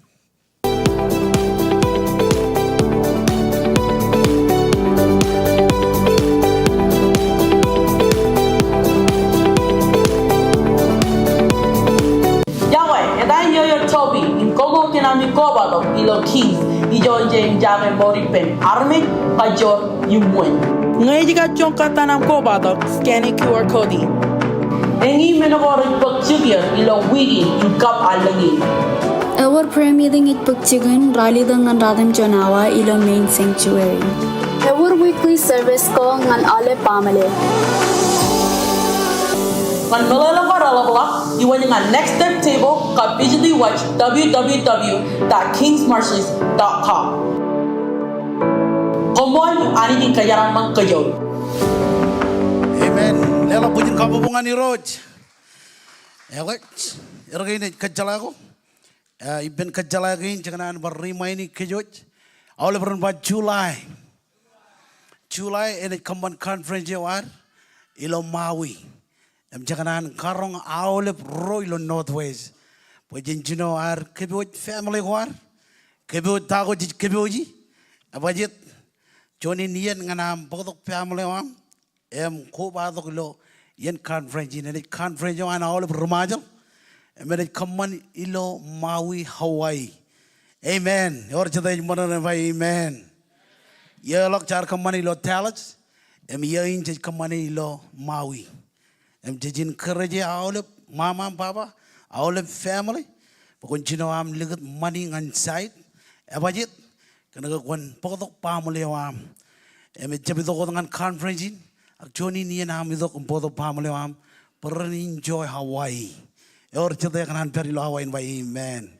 Yokwe, eta in Yoyo Toby im koṃṃool kōn ami kobatok ilo Kings. Ijo ej jake mour ippān armej, kajoor im wōn. Ñe ej kajjoñ kōttan aṃ kobatok, scan e Q R code in. Eñin men ko rej bōk jikier ilo wiik in im kab allōñ in. Ewōr prayer meeting ej bōk jikin ralitōk ñan ratimjuon awa ilo main sanctuary. Service ko ñan aolep baaṃle. Ñan meḷeḷe ko reḷapḷọk, iwōj ñan Next Step Table kab visit iwōj W W W dot kings marshes dot com. Koṃṃool, Anij en kōjeraaṃṃan kōj. Amen. Leḷọk bwijin kabbokbok ñan Irooj. Ekwe, erkein ej kōjjeḷā ko. Ah, ippān kōjjeḷā kein, jekōṇaan bar remind kōj wōj. Aolep ren ba July. July enaaj kōṃṃan conference eo ad ilo Maui. Im jekōṇaan karoñ aolep ruo ilo Northwest. Bwe jen jino ad kōpooj family ko ad. Kōpooj ta ko jej kōpooji. Ebajjeet. Juon in iien ñan aṃ bōktok family eo aṃ im kobatok ilo iien conference in, enaaj conference eo an aolep ri-Ṃajeḷ. Im enaaj kōṃṃan ilo Maui, Hawaii. Amen. Ewōr jete ej ṃōṇōṇō ba amen. Iiō ḷọk jaar kōṃṃane ilo Dallas. Im iiō in jej kōṃṃane ilo Maui. Im jej encourage aolep ṃaṃa im baba, aolep family, bwe kwōn jino aṃ likūt ṃani ñan side. Ebajjeet, kōnke kwōn bōktok baaṃle eo aṃ. Im ejjab itok wōt ñan conference in, ak juon in iien aṃ itok im bōktok baaṃle eo aṃ, bwe ren enjoy Hawaii. Ewōr jete ekōṇaan pād ilo Hawaii in ba amen.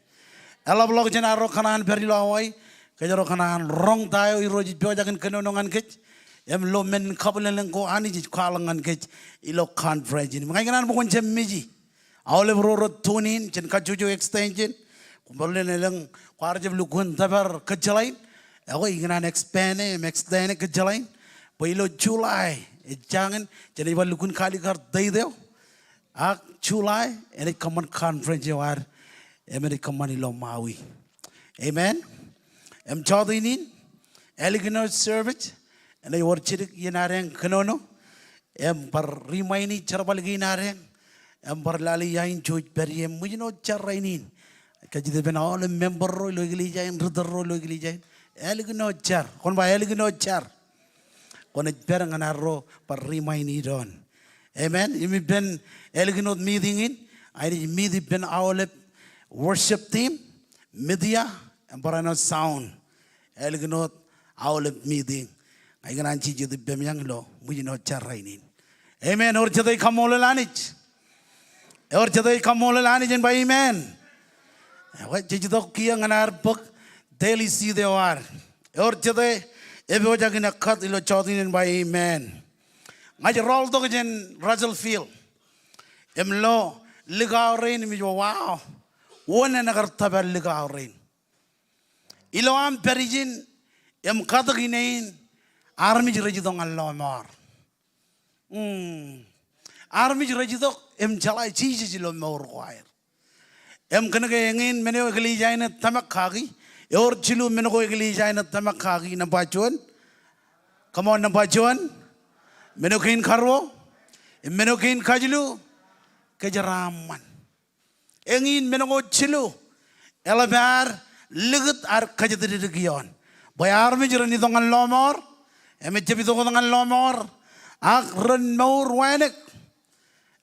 Eḷapḷọk jān arro kōṇaan pād ilo Hawaii, kōjro kōṇaan roñ ta eo Irooj ej pojak in kōnono ñan kōj. Im lo men kabwilōñlōñ ko Anij ej kwaḷọk ñan kōj ilo conference in. Im ña ikōṇaan bwe kwōn jab miji. Aolep ro rej tune in, jen kajjojo extension. Kwōn bar len elōñ kwaar jab lukkuun tōpar kōjjeḷā in. Ekwe ikōṇaan expand e, im extend e kōjjeḷā in. Bwe ilo July, ej jañin, jenaaj bar lukkuun kaalikkar date eo. Ak July, enaaj kōṃṃan conference eo ad, im enaaj kōṃṃan ilo Maui. Amen. Im jọteen in, ālikin eo service, enaaj wōr jidik iien adeañ kōnono, im bar remind jerbal kein adeañ, im bar lale iain jouj pād ie im ṃōjin wōt jar rainin. Kajjitōk ippān aolep member ro ilo eklejia in, ritōl ro ilo eklejia in. Ālikin eo jar, kwōn ba ālikin eo jar. Kwōnaaj pād ñan arro bar remind doon. Amen. Im ippān ālikin wōt meeting in, inaaj meet ippān aolep worship team, media, im barāinwōt sound. Ālikin wōt aolep meeting. Ña ikōṇaan jijet ippām iañ ilo ṃōjin wōt jar rainin. Amen. Ewōr jete ej kaṃṃoolol Anij. Ewōr jete ej kaṃṃoolol Anij en ba amen. Ekwe, jej itok kiiō ñan ad bōk daily seed eo ad. Ewōr jete epojak in ekkat ilo jọteen in en ba amen. Ña ij rọọltok jān Russell Field. Im lo likao rein im ij ba wow. Wōn en ekar tōpar likao rein. Ilo aṃ pād ijin im katōk ine in, armej rej itok ñan lọmọọr. Hmm. Armej rej itok im jeḷā Jisōs ilo mour ko aer. Im kōnke eñin men eo eklejia in ej tōmak kaki, ewōr jilu men ko eklejia in ej tōmak kaki, nōṃba juon. Come on, nōṃba juon. Men eo kein karuo. Im men eo kein kajilu. Kōjeraaṃṃan. Eñin men ko jilu eḷap ad likūt ad kōjatdikdik ioon. Bwe armej ren itok ñan lọmọọr, im ejjab itok wōt ñan lọmọọr, ak ren mour wānōk,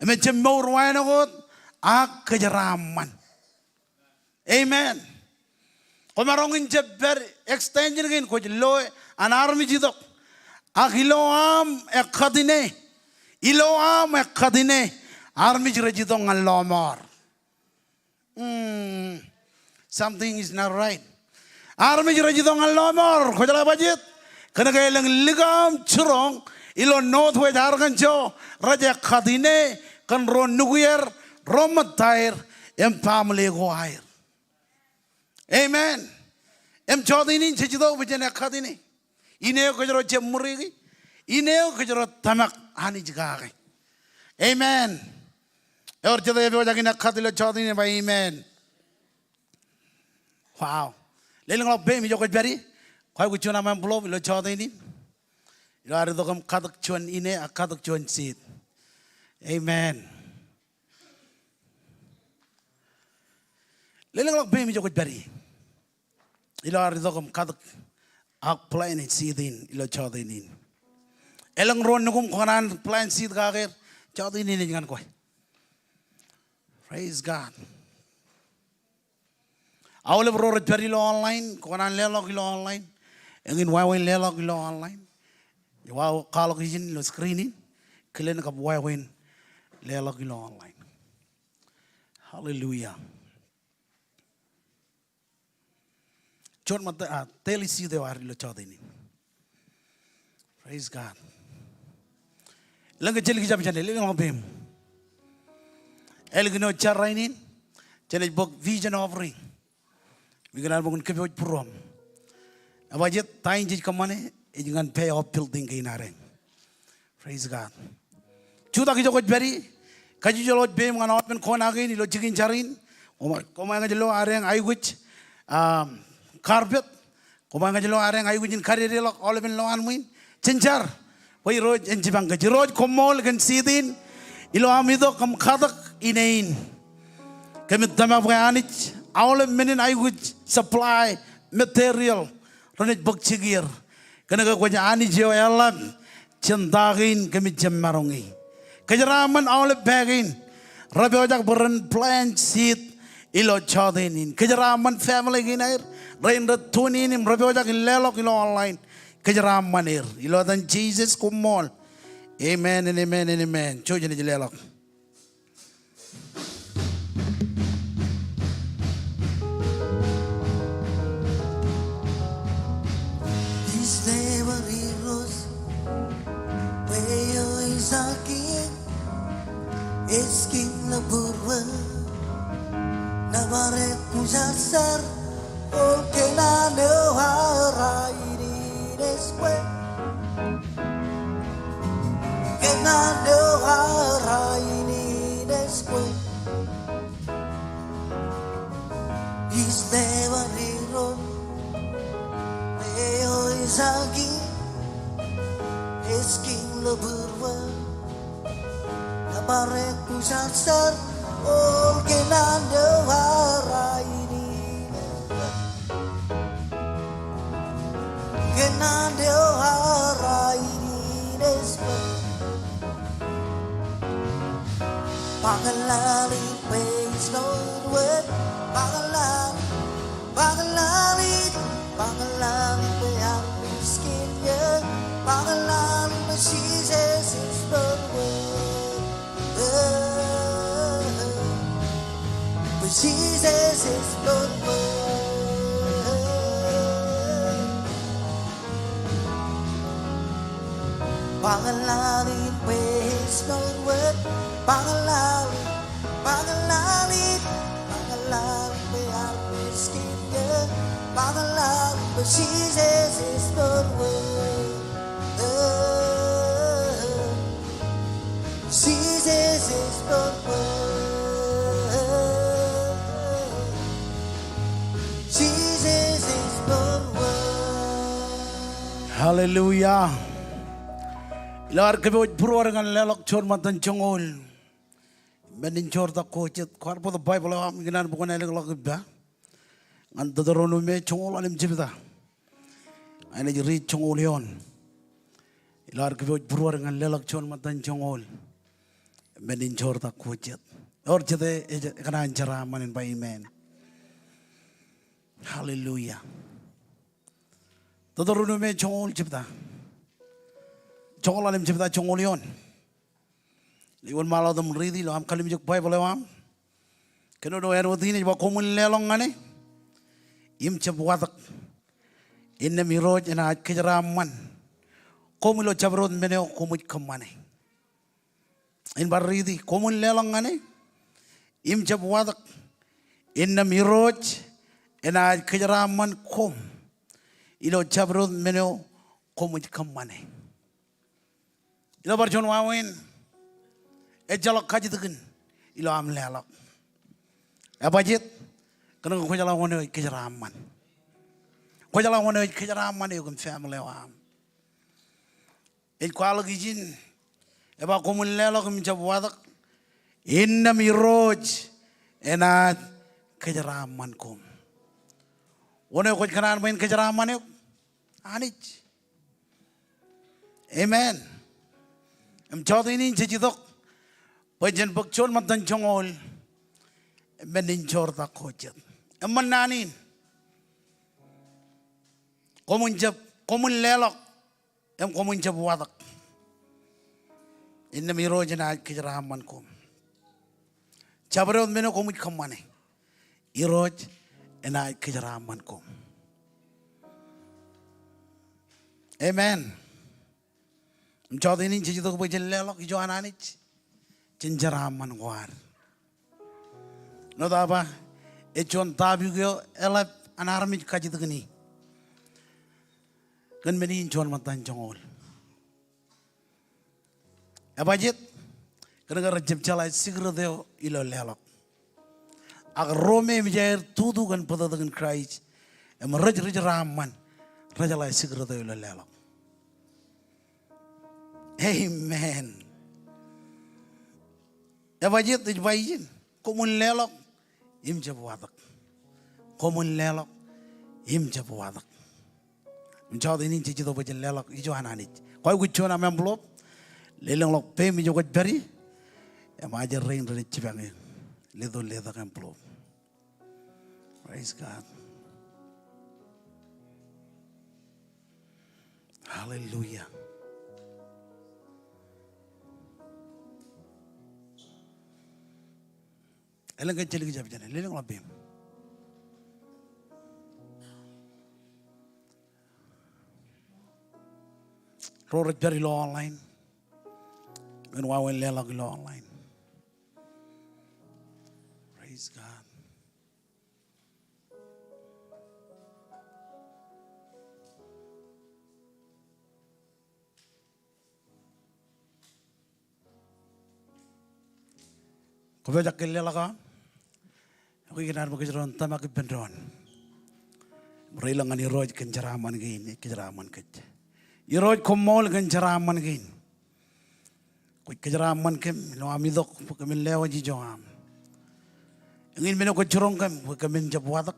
im ejjab mour wānōk wōt, ak kōjeraaṃṃan. Amen. Kwōmaroñ in jab pād extension kein kwōj lo an armej itok. Ak ilo aṃ ekkat ine, ilo aṃ ekkat ine, armej rej itok ñan lọmọọr. Hmm, something is not right. Armej rej itok ñan lọmọọr, kwōjeḷā bajjek. Kōnke elōñ likao im jiroñ ilo Northwest Arkansas rej ekkat ine kōn ro nukwier, ro ṃōttaer, im baaṃle ko aer. Amen. Im jọteen in jej itok bwe jen ekkat ine. Ine eo kōjro jab ṃuriki. Ine eo kōjro tōmak Anij kake. Amen. Ewōr jete epojak in ekkat ilo jọteen in ba amen. Wow. Lelōñḷọk peiṃ ijo kwōj pād ie. Kwōj aikuj juon aṃ envelope ilo jọteen in. Ilo ad itok im katōk juon ine ak katōk juon seed. Amen. Lelōñḷọk peiṃ ijo kwōj pād ie. Ilo ad itok im katōk ak plant seed in ilo jọteen in. Elōñ ro nukuṃ kwōkōṇaan plant seed kake er, jọteen in ej ñan kwe. Praise God. Aolep ro rej pād ilo online, kwōkōṇaan leḷọk ilo online. Eñin wāween leḷọk ilo online. Ij ba kwaḷọk ijin ilo screen in, kilen kab wāween leḷọk ilo online. Hallelujah. Juon ṃōttan, ah, teli seed eo ad ilo jota in. Praise God. Elōñ ke jen likjab jān ālikin ḷọk peiṃ. Ālikin eo jar rainin, jenaaj bōk vision offering. Im ikōṇaan bwe kwōn kōpooj būruōṃ. Ebajjeet, ta in jej kōṃṃane, ej ñan pay off building kein ad eñ. Praise God. Jutak ijo kwōj pād ie, kajjojo ḷọk peiṃ ñan aolepen kona kein ilo jikin jar in. Koṃ, koṃ āinwōt ilo ad eñ aikuj, um, carpet. Koṃ āinwōt ilo ad eñ aikuj in kadedeḷọk aolepen lowaan ṃwiin. Jen jar. Bwe Irooj en jipañ kōj. Irooj koṃṃool kōn seed in. Ilo am itok im katak ine in. Kōmij tōmak bwe Anij, aolep men in aikuj supply material renaaj bōk jikier. Kōnke kwōj Anij eo eḷap jān ta kein kōmij jab maroñi. Kōjeraaṃṃan aolep pā kein rej pojak bwe ren plant seed ilo jota in. Kōjeraaṃṃan family kein aer, rein rej tune in im rej pojak in leḷọk ilo online. Kōjeraaṃṃan er. Ilo etan Jisōs koṃṃool. Amen and amen and amen. Jouj im leḷọk. Ij nebar Irooj, bwe eo ej kiiñ, ej kiiñ ḷọk būruō. Nōbar eok kwōjarjar, O kōnnaan eo aō rainin ej kwe. Kōnnaan eo aō rainin ej kwe. Ij nebar Irooj, bwe eo ej kiiñ, ej kiiñ ḷọk būruō. Nōbar eok kwōjarjar, O kōnnaan eo aō rainin ej kwe. Kōnnaan eo aō rainin ej kwe. Ba kōḷḷāḷọk bwe ij ḷọk wōt. Ba kōḷḷāḷọk, ba kōḷḷāḷọk, ba kōḷḷāḷọk bwe armej kein eō. Ba kōḷḷāḷọk bwe Jisōs ej ḷọk wōt. Bwe Jisōs ej ḷọk wōt. Ba kōḷḷāḷọk bwe ej ḷọk wōt. Ba kōḷḷāḷọk, ba kōḷḷāḷọk, ba kōḷḷāḷọk bwe armej kein eō. Ba kōḷḷāḷọk bwe Jisōs ej ḷọk wōt. Jisōs ej ḷọk wōt. Jisōs ej ḷọk wōt. Hallelujah. Ilo ad kōpooj būruod ñan leḷọk juon ṃōttan joñoul. Men in joortak ko jet. Kwaar bōktok Baibōḷ eo aṃ, ikōṇaan bwe kwōn ālikḷọk ippa ñan Teuteronomi joñoul ḷalem jebta. Inaaj riit joñoul eoon. Ilo ad kōpooj būruod ñan leḷọk juon ṃōttan joñoul. Men in joortak ko jet. Ewōr jete ej, ekōṇaan jeraaṃṃan in ba amen. Hallelujah. Teuteronomi joñoul jebta. Joñoul ḷalem jebta joñoul eoon. Ij wōnṃaanḷọk im riiti ilo aṃ kalimjek Baibōḷ eo aṃ. Kōnono āinwōt in ej ba, koṃwin leḷọk ñan e im jab watōk. Innām Irooj enaaj kōjeraaṃṃan koṃ ilo jabdewōt men eo koṃij kōṃṃane. In bar riiti, koṃwin leḷọk ñan e im jab watōk. Innām Irooj enaaj kōjeraaṃṃan koṃ ilo jabdewōt men eo koṃij kōṃṃane. Ilo bar juon wāween, ejjeḷọk kajjitōkin ilo aṃ leḷọk. Ebajjeet? Kōnke kwōjeḷā wōn eo ej kōjeraaṃṃan. Kwōjeḷā wōn eo ej kōjeraaṃṃan eok im family eo aṃ. Ej kwaḷọk ijin, ej ba koṃwin leḷọk im jab watōk, innām Irooj enaaj kōjeraaṃṃan koṃ. Wōn eo kwōj kōṇaan bwe en kōjeraaṃṃan eok? Anij. Amen. Im jota in jej itok bwe jen bōk juon ṃōttan joñoul, men in joortak ko jet. Eṃṃan naan in. Koṃwin jab, koṃwin leḷọk im koṃwin jab watōk. Innām Irooj enaaj kōjeraaṃṃan koṃ. Jabdewōt men eo koṃij kōṃṃane, Irooj enaaj kōjeraaṃṃan koṃ. Amen. Im jọteen in jej itok bwe jen leḷọk ijo an Anij, jen jeraaṃṃan ko ad. Āinwōt aō ba, ej juon topic eo eḷap an armej kajjitōk ñan e. Kōn men in juon ṃōttan joñoul. Ebajeet? Kōnke rej jab jeḷā secret eo ilo leḷọk. Ak ro me eṃōj aer tutu kōn bōtōktōkin Kraist im rej, rej jeraaṃṃan, rej jeḷā secret eo ilo leḷọk. Amen. Ebajeet? Ej ba ijin, koṃwin leḷọk im jab watōk. Koṃwin leḷọk im jab watōk. Im jọteen in jej itok bwe jen leḷọk ijo an Anij. Kwaikuj juon aṃ envelope, lelōñḷọk peiṃ ijo kwōj pād ie, im ajri rein renaaj jipañ eok. Letok, letok envelope. Praise God. Hallelujah. Elōñ ke ej jelōk ijab jān e, lelōñḷọk peiṃ. Ro rej pād ilo online, kōn wāween leḷọk ilo online. Praise God. Kwōpojak ke leḷọk aṃ? Ekwe, ikōṇaan bwe kōjro en tōmak ippān doon im reilọk ñan Irooj kōn jeraaṃṃan kein, ej kōjeraaṃṃan kōj. Irooj, koṃṃool kōn jeraaṃṃan kein. Kwōj kōjeraaṃṃan kōm ilo am itok bwe kōmin lewōj ijo aṃ. Eñin men eo kwōj jiroñ kōm bwe kōmin jab watōk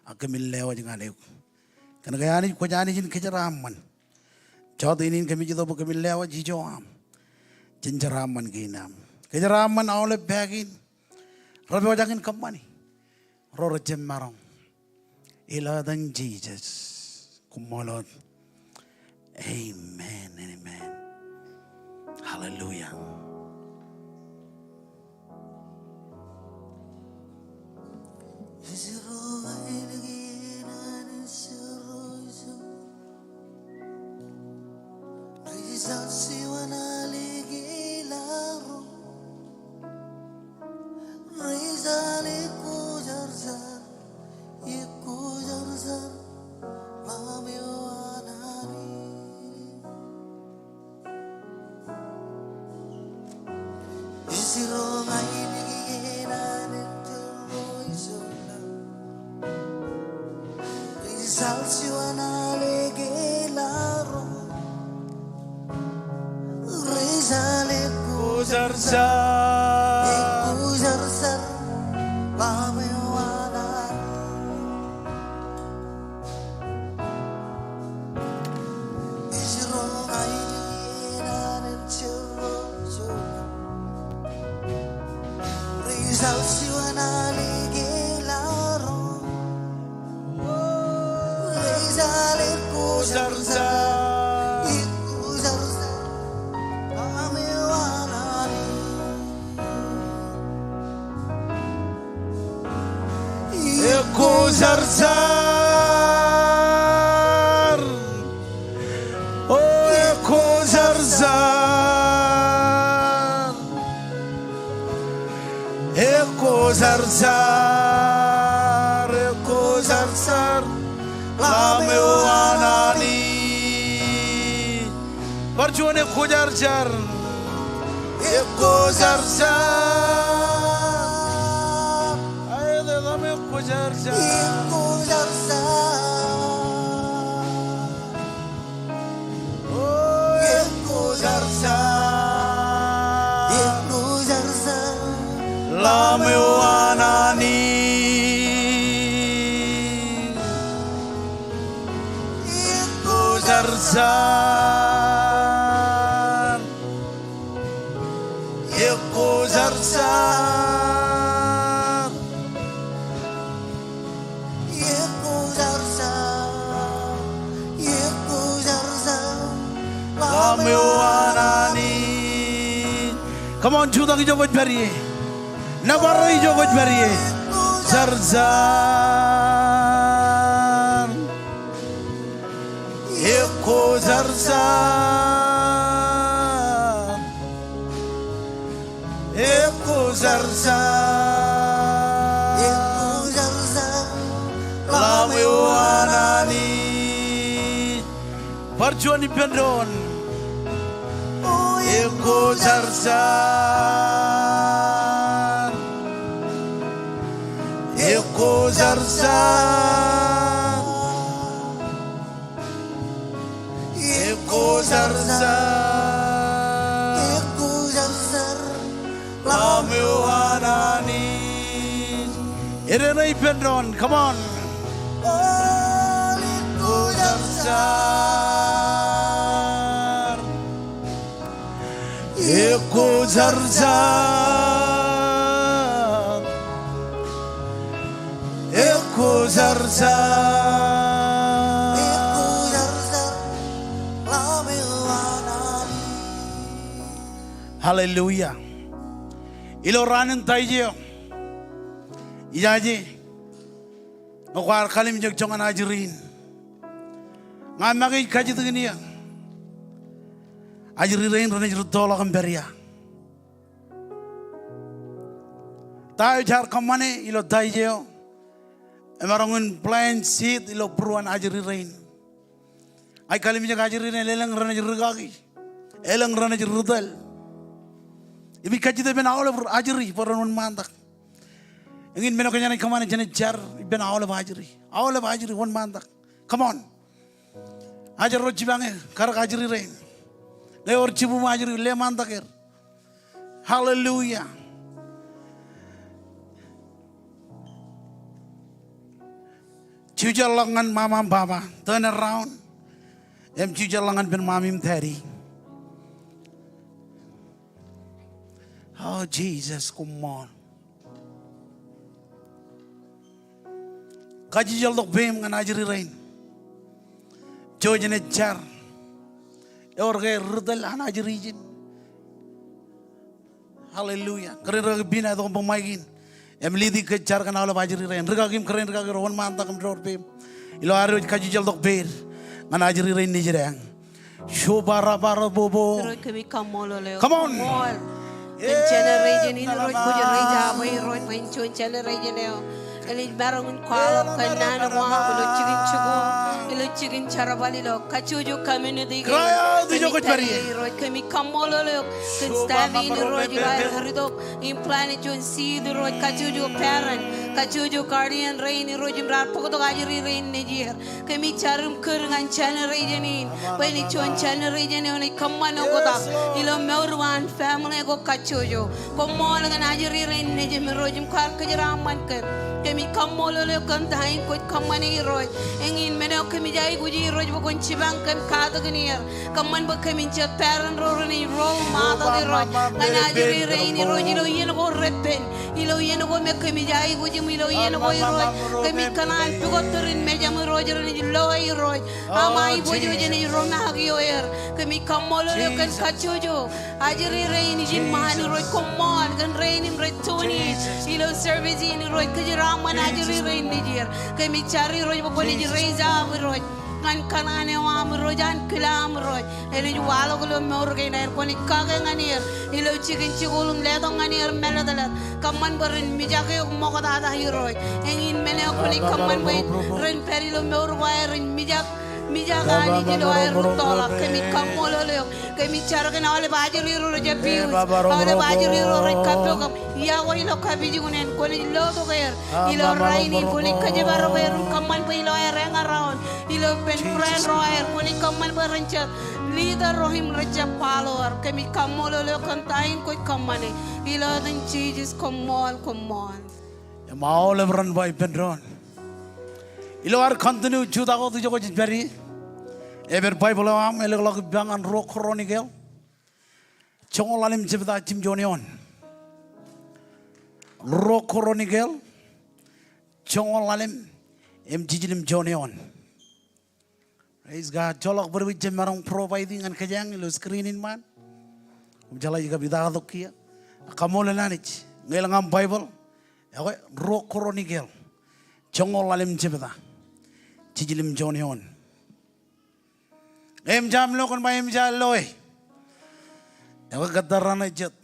ak kōmin lewōj ñan eok. Kōnke Anij, kwōj Anij in kōjeraaṃṃan. Jọteen in kōmij itok bwe kōmin lewōj ijo aṃ. Jen jeraaṃṃan kein aṃ. Kōjeraaṃṃan aolep pā kein rej pojak in kōṃṃani, ro rej jab maroñ. Ilo etan Jisōs, koṃṃool wōt. Amen and amen. Hallelujah. Ekkojarzar. O ekkojarzar. Ekkojarzar, ekkojarzar. Lamb eo an Anij. Bar juon ekkojarzar. Ekkojarzar. Aet, aet, Lamb ekkojarzar. Ekkojarzar. O ekkojarzar. Ekkojarzar. Lamb eo an Anij. Ekkojarzar. Ekkojarzar. Ekkojarzar. Ekkojarzar. Come on, jutak ijo kwōj pād ie. Nōbar eo ijo kwōj pād ie. Zarjar. Ekko zarjar. Ekko zarjar. Ekko zarjar. Lamb eo an Anij. Bar juon ippān doon. Ekko zarjar. Ekko zarjar. Ekko zarjar. Ekko zarjar. Lamb eo an Anij. Eren eo ippān doon. Come on. Ekko zarjar. Ekko zarjar. Ekko zarjar. Ekko zarjar. Lamb eo an Anij. Hallelujah. Ilo raan in Taije eo, ijaje ñe kwaar kalimjek joñan ajri in, ña make ij kajjitōk in eō. Ajri rein renaaj rūttoḷọk im pād ia? Ta eo jaar kōṃṃane ilo Taije eo, emaroñ in plant seed ilo būruon ajri rein? Ij kalimjek ajri rein elōñ renaaj rūkaki, elōñ renaaj rūtōl. Im ij kajjitōk ippān aolep ajri bwe ren wōnṃaantak. Eñin men eo kōjeañ naaj kōṃṃane, jenaaj jar ippān aolep ajri. Aolep ajri wōnṃaantak. Come on. Ajri ro jipañ e, karōk ajri rein. Ñe ewōr jibūṃ ajri, leṃaantak er. Hallelujah. Jujeḷọk ñan mama im baba. Turn around. Im jujeḷọk ñan ippān mommy im daddy. Oh, Jesus, koṃṃool. Kajjitōk tok peiṃ ñan ajri rein. Jouj im jar. Ewōr ke rūtōl an ajri ijin? Hallelujah. Kōrā in rūkaki Pina, itok im bōk mic in. Im lead e kōj jar kōn aolep ajri rein. Rūkaki im kōrā in rūkaki ro, wōnṃaantak im door peiṃ ilo ad wōj kajjitōk tok peiṃ ñan ajri rein nejideañ. Shobarabarababo. Irooj, kōmij kaṃṃoolol eok. Come on. Koṃṃool kōn generation in, Irooj, kwōj raise up e, Irooj, bwe en juon generation eo enaaj maroñ in kwaḷọk kōn naan ko aṃ ilo jikin jikuuḷ, ilo jikin jerbal, ilo kajjojo community kein. Cry out, ijo kwōj pād ie. Irooj, kōmij kaṃṃoolol eok kōn staff in, Irooj, ilo aer jar itok im plant e juon seed, Irooj, kajjojo parent, kajjojo guardian rein, Irooj, im raar bōktok ajri rein nejier. Kōmij jar im kūr ñan generation in bwe en juon generation eo enaaj kōṃṃan oktak ilo mour eo an family ko kajjojo. Koṃṃool kōn ajri rein nejier, Irooj, im kwaar kōjeraaṃṃan kōm. Kōmij kaṃṃoolol eok kōn ta in kwōj kōṃṃane, Irooj. Eñin men eo kōmij aikuji, Irooj, bwe kwōn jipañ kōm, katakin er. Kōṃṃan bwe kōmin jet parent ro renaaj role model, Irooj, ñan ajri rein, Irooj, ilo iien ko repen, ilo iien ko me kōmij aikuj im ilo iien ko, Irooj, kōmij kōṇaan pukot tūrin mejaṃ, Irooj, renaaj loe, Irooj, aṃ aiboojoj enaaj romaak ioer. Kōmij kaṃṃoolol eok kōn kajjojo ajri rein ijin ṃaan, Irooj. Koṃṃool kōn rein im rej tune in ilo service in, Irooj. Kōjeraaṃṃan ajri rein nejier. Kōmij jar, Irooj, bwe kwōnaaj raise up, Irooj, ñan kōṇaan eo aṃ, Irooj, an kile aṃ, Irooj, enaaj waḷọk ilo mour kein aer. Kwōnaaj kake ñan er ilo jikin jikuuḷ im letok ñan er mālōtlōt. Kōṃṃan bwe ren mijak eok ṃoktata, Irooj. Eñin men eo kwōnaaj kōṃṃan bwe ren pād ilo mour ko aer im mijak, mijak Anij ilo aer rūttoḷọk. Kōmij kaṃṃoolol eok. Kōmij jar kōn aolep ajri ro rej abuse, aolep ajri ro rej kappok im iọkwe ilo kapijuknen. Kwōnaaj lotok er ilo rainin. Kwōnaaj kōjparok er im kōṃṃan bwe ilo aer hang around ilo ippān friend ro aer, kwōnaaj kōṃṃan bwe ren jab leader ro im ren jab follower. Kōmij kaṃṃoolol eok kōn ta in kwōj kōṃṃane. Ilo etan Jisōs, koṃṃool, koṃṃool. Im aolep ren ba ippān doon. Ilo ad continue jutak wōt ijo kwōj pād ie, ej pād Baibōḷ eo aṃ, elōkḷọk ippaṃ ñan Ruo Chronicle joñoul ḷalem jebta jiljilimjuon eoon. Ruo Chronicle joñoul ḷalem im jiljilimjuon eoon. Praise God. Joḷọk bōd eo ij jab maroñ provide e ñan kōjeañ ilo screen in ṃaan. Im jeḷā ij kab itok tok kiiō. Kaṃṃoolol Anij. Ñe elōñ aṃ Baibōḷ, ekwe, Ruo Kronikel joñoul ḷalem jebta, jiljilimjuon eoon. Ñe eṃōj aṃ lo, kwōn ba eṃōj aō loe. Ekwe, kōttar raṇe jet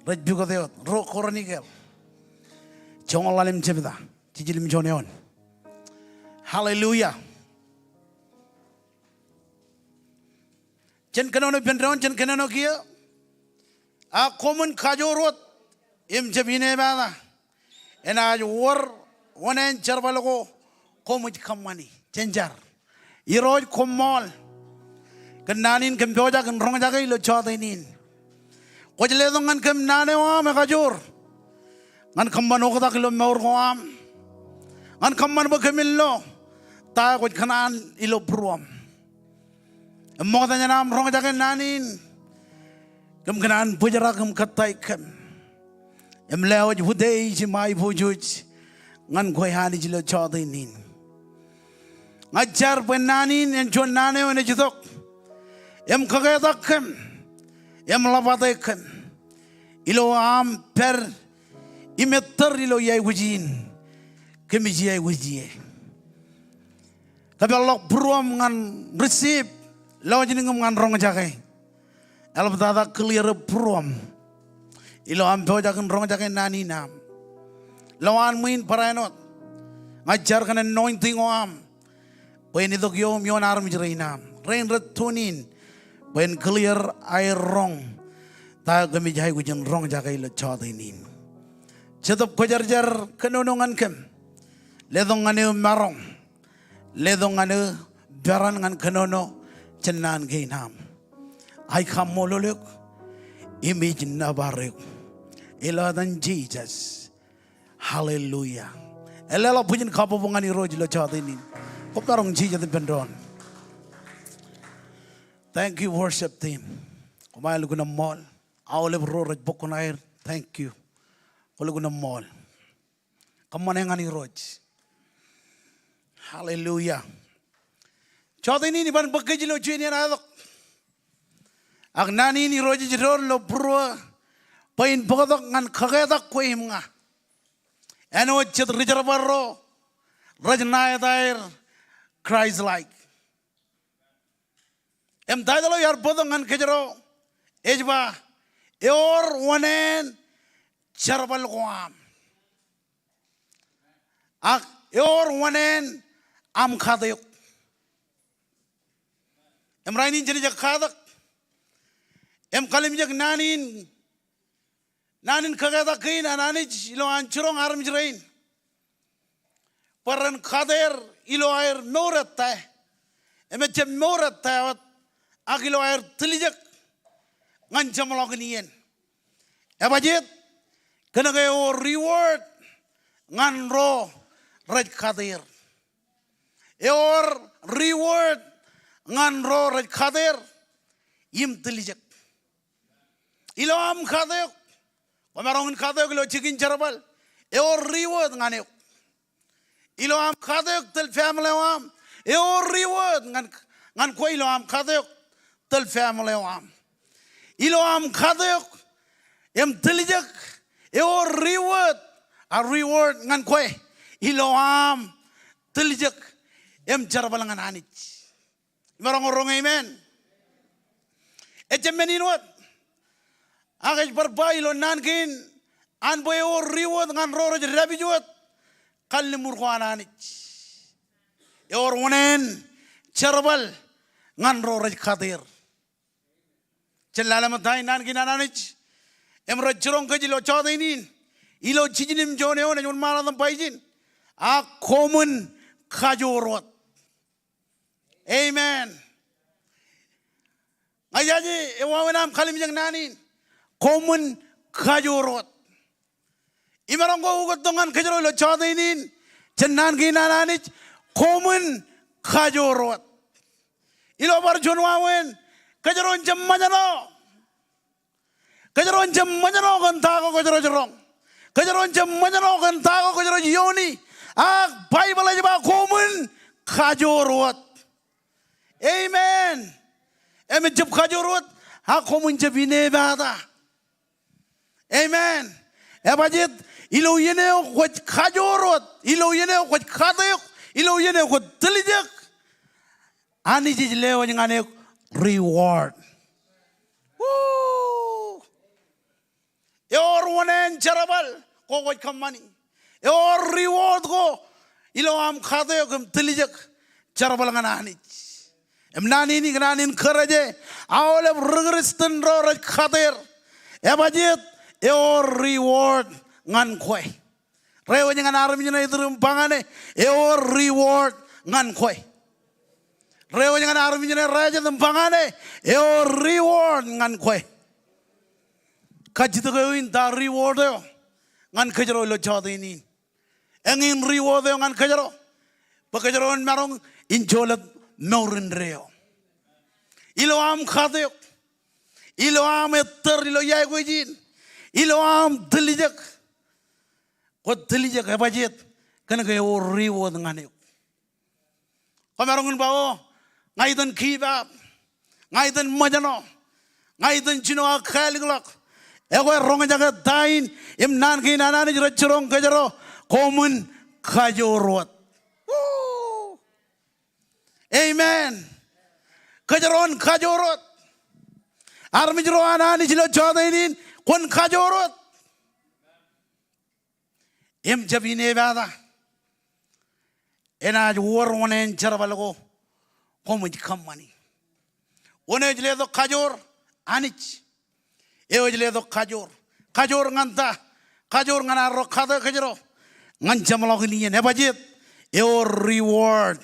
rej pukot eō. Ruo Kronikel joñoul ḷalem jebta, jiljilimjuon eoon. Hallelujah. Jen kōnono ippān doon, jen kōnono kiiō. A koṃwin kajoor wōt im jab inepata. Enaaj wōr wōṇāān jerbal ko koṃij kōṃṃani. Jen jar. Irooj, koṃṃool kōn naan in kōm pojak in roñjake ilo jọteen in. Kwōj letok ñan kōm naan eo aṃ ekajoor ñan kōṃṃan oktak ilo mour ko aṃ, ñan kōṃṃan bwe kōmin lo ta eo kwōj kōṇaan ilo būruōṃ. Im ṃokta jān aṃ roñjake naan in, kōm kōṇaan bōjrak im kōttāik kōm im lewōj utiej im aiboojoj ñan kwe Anij ilo jọteen in. Ña ij jar bwe naan in en juon naan eo enaaj itok im kaketak kōm im ḷapate kōm ilo aṃ pād im ettōr ilo iaikuj in kōmij iaikuj ie. Kōpeḷḷọk būruōṃ ñan receive lọjilñūṃ ñan roñjake. Eḷaptata clear būruōṃ ilo aṃ pojak in roñjake naan in aṃ. Lowaan ṃwiin barāinwōt, ña ij jar kōn anointing eo aṃ bwe en itok ioō im ioon armej rein aṃ, rein rej tune in, bwe en clear aer roñ ta eo kōmij aikuj in roñjake ilo jọteen in. Jetōb Kwōjarjar, kōnono ñan kōm. Letok ñan eō maroñ. Letok ñan eō peran ñan kōnono jān naan kein aṃ. Ij kaṃṃoolol eok im ij nōbar eok ilo etan Jisōs. Hallelujah. Eḷḷāḷọk bwijin kabbokbok ñan Irooj ilo jọteen in. Koṃ maroñ jijet ippān doon. Thank you, worship team. Koṃ ar lukkuun eṃṃool. Aolep ro rej bōk kuṇaer, thank you. Kwō lukkuun eṃṃool. Kōṃṃane ñan Irooj. Hallelujah. Jọteen in iban bōk kōj ilo juon iien aetok. Ak naan in Irooj ej door ilo būruō bwe in bōktok ñan kaketak kwe im ña. Āinwōt jet rijerbal ro rej ṇa etaer Christ-like. Im title eo iar bōktok ñan kōjro ej ba, ewōr wōṇāān jerbal ko aṃ. Ak ewōr wōṇāān aṃ kate eok. Im rainin jen jab katak im kalimjek naan in, naan in kaketak kein an Anij ilo an jiroñ armej rein bwe ren kateer ilo aer mour ettā, im ejjab mour ettā wōt, ak ilo aer tiljek ñan jeṃḷọkin iien. Ebajeet? Kōnke ewōr reward ñan ro rej kateer. Ewōr reward ñan ro rej kateer im tiljek. Ilo aṃ kate eok, kwōmaroñ in kate eok ilo jikin jerbal, ewōr reward ñan eok. Ilo aṃ kate eok tōl family eo aṃ, ewōr reward ñan, ñan kwe ilo aṃ kate eok tōl family eo aṃ. Ilo aṃ kate eok im tiljek, ewōr reward, a reward ñan kwe ilo aṃ tiljek im jerbal ñan Anij. Imaroñ roñ amen. Ejjab men in wōt. Ak ej bar ba ilo naan kein an bwe ewōr reward ñan ro rej dāpij wōt kalliṃur ko an Anij. Ewōr wōṇāān jerbal ñan ro rej kateer. Jen lale ṃōttan naan kein an Anij im rej jiroñ kōj ilo jọteen in. Ilo jiljino im juon eoon ej wōnṃaanḷọk im ba ijin, ak koṃwin kajoor wōt. Amen. Ña ijaje ewāween aṃ kalimjek naan in. Koṃwin kajoor wōt. Imaroñ ko ukōttok ñan kōjro ilo jọteen in jān naan kein an Anij, koṃwin kajoor wōt. Ilo bar juon wāween, kōjro en jab ṃōjṇọ. Kōjro en jab ṃōjṇọ kōn ta ko kōjro ej roñ. Kōjro en jab ṃōjṇọ kōn ta ko kōjro ej iioni. Ak Baibōḷ ej ba koṃwin kajoor wōt. Amen. Im ejjab kajoor wōt, ak koṃwin jab inepata. Amen. Ebajet ilo iien eo kwōj kajoor wōt, ilo iien eo kwōj kate eok, ilo iien eo kwōj tiljek, Anij ej lewōj ñan eok reward. Woo! Ewōr wōṇāān jerbal ko kwōj kōṃṃani. Ewōr reward ko ilo aṃ kate eok im tiljek jerbal ñan Anij. Im naan in ikōṇaan in kōrā je aolep ri-Kristian ro rej kate er. Ebajet ewōr reward ñan kwe. Reiwōj ñan armej ṇe iturin ba ñan e, ewōr reward ñan kwe. Reiwōj ñan armej ṇe rājet im ba ñan e, ewōr reward ñan kwe. Kajjitōk eo in, ta reward eo ñan kōjro ilo jọteen in? Eñin reward eo ñan kōjro bwe kōjro en maroñ in jolōt mour indeeo. Ilo aṃ kate eok, ilo aṃ ettōr ilo iāekwōj in, ilo aṃ tiljek, kwōj tiljek, ebajet kōnke ewōr reward ñan eok. Kwōmaroñ in ba, o, ña itok give up, ña itok ṃōjṇọ, ña itok jino aō kālikḷọk. Ekwe roñjake ta in im naan kein an Anij rej jiroñ kōjro, koṃwin kajoor wōt. Woo! Amen. Kōjro en kajoor wōt. Armej ro an Anij ilo jọteen in, kwōn kajoor wōt. Im jab inepata, enaaj wōr wōṇāān jerbal ko koṃij kōṃṃani. Wōn eo ej letok kajoor? Anij. Eo ej letok kajoor. Kajoor ñan ta? Kajoor ñan arro kate kōjro ñan jeṃḷọkin iien. Ebajet ewōr reward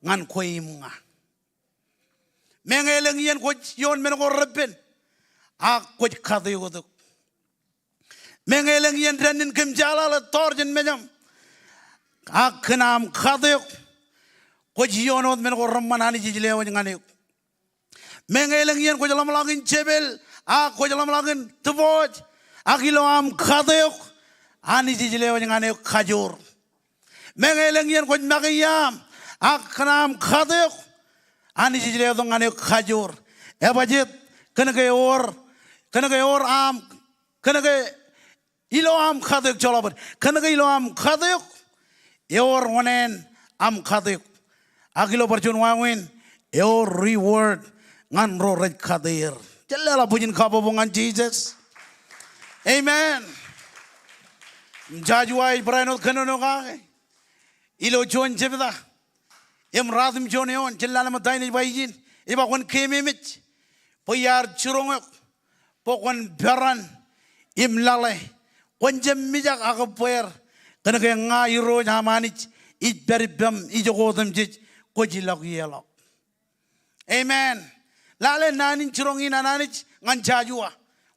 ñan kwe im ña. Meñe elōñ iien kwōj ioon men ko repen, ak kwōj kate eok tok. Meñe elōñ iien dān in kōmjaaḷaḷ ej tọọr jān mejaṃ, ak kōn aṃ kate eok kwōj ioon wōt men ko reṃṃan Anij ej lewōj ñan eok. Meñe elōñ iien kwōj ḷōmṇak in jepel, ak kwōj ḷōmṇak in divorce, ak ilo aṃ kate eok, Anij ej lewōj ñan eok kajoor. Meñe elōñ iien kwōj make iaam, ak kōn aṃ kate eok, Anij ej letok ñan eok kajoor. Ebajet kōnke ewōr, kōnke ewōr aṃ, kōnke ilo aṃ kate eok, joḷọk bōd, kōnke ilo aṃ kate eok, ewōr wōṇāān aṃ kate eok. Ak ilo bar juon wāween, ewōr reward ñan ro rej kate er. Jen leḷọk bwijin kabbokbok ñan Jisōs. Amen. Im Joshua ej barāinwōt kōnono kake ilo juon jebta im ruatimjuon eoon, jen lale ṃōk ta in ej ba ijin. Ej ba, kwōn keememej bwe iar jiroñ eok bwe kwōn peran im lale. Kwōn jab mijak ak ebbeer, kōnke ña Irooj aṃ Anij ij pād ippām ijoko otemjej kwōj ilọk ie ḷọk. Amen. Lale naan in jiroñ in an Anij ñan Joshua,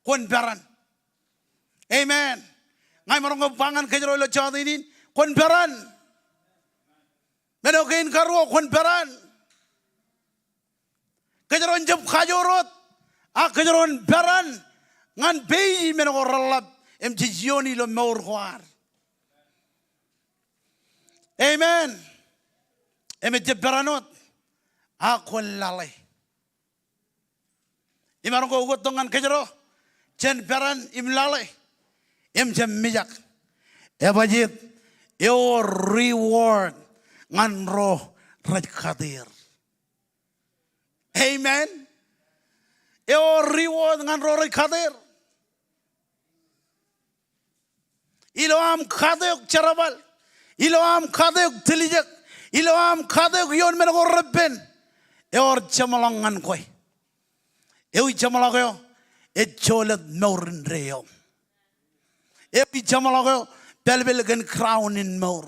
kwōn peran. Amen. Ña imaroñ ke ba ñan kōjro ilo jọteen in, kwōn peran. Men eo kein karuo, kwōn peran. Kōjro en jab kajoor wōt, ak kōjro en peran ñan page men ko reḷḷap im jej ioon ilo mour ko ad. Amen. Im ejab peran wōt, ak kwōn lale. Imaroñ ke ukōt tok ñan kōjro, jen peran im lale im jen mijak. Ebajet ewōr reward ñan ro rej kate er. Amen. Ewōr reward ñan ro rej kate er. Ilo aṃ kate eok jerbal, ilo aṃ kate eok tiljek, ilo aṃ kate eok ioon men ko repen, ewōr jeṃḷọk ñan kwe. Ewi jeṃḷọk eo? Ej jolōt mour indeeo. Ewi jeṃḷọk eo? Pālpel kōn crown in mour.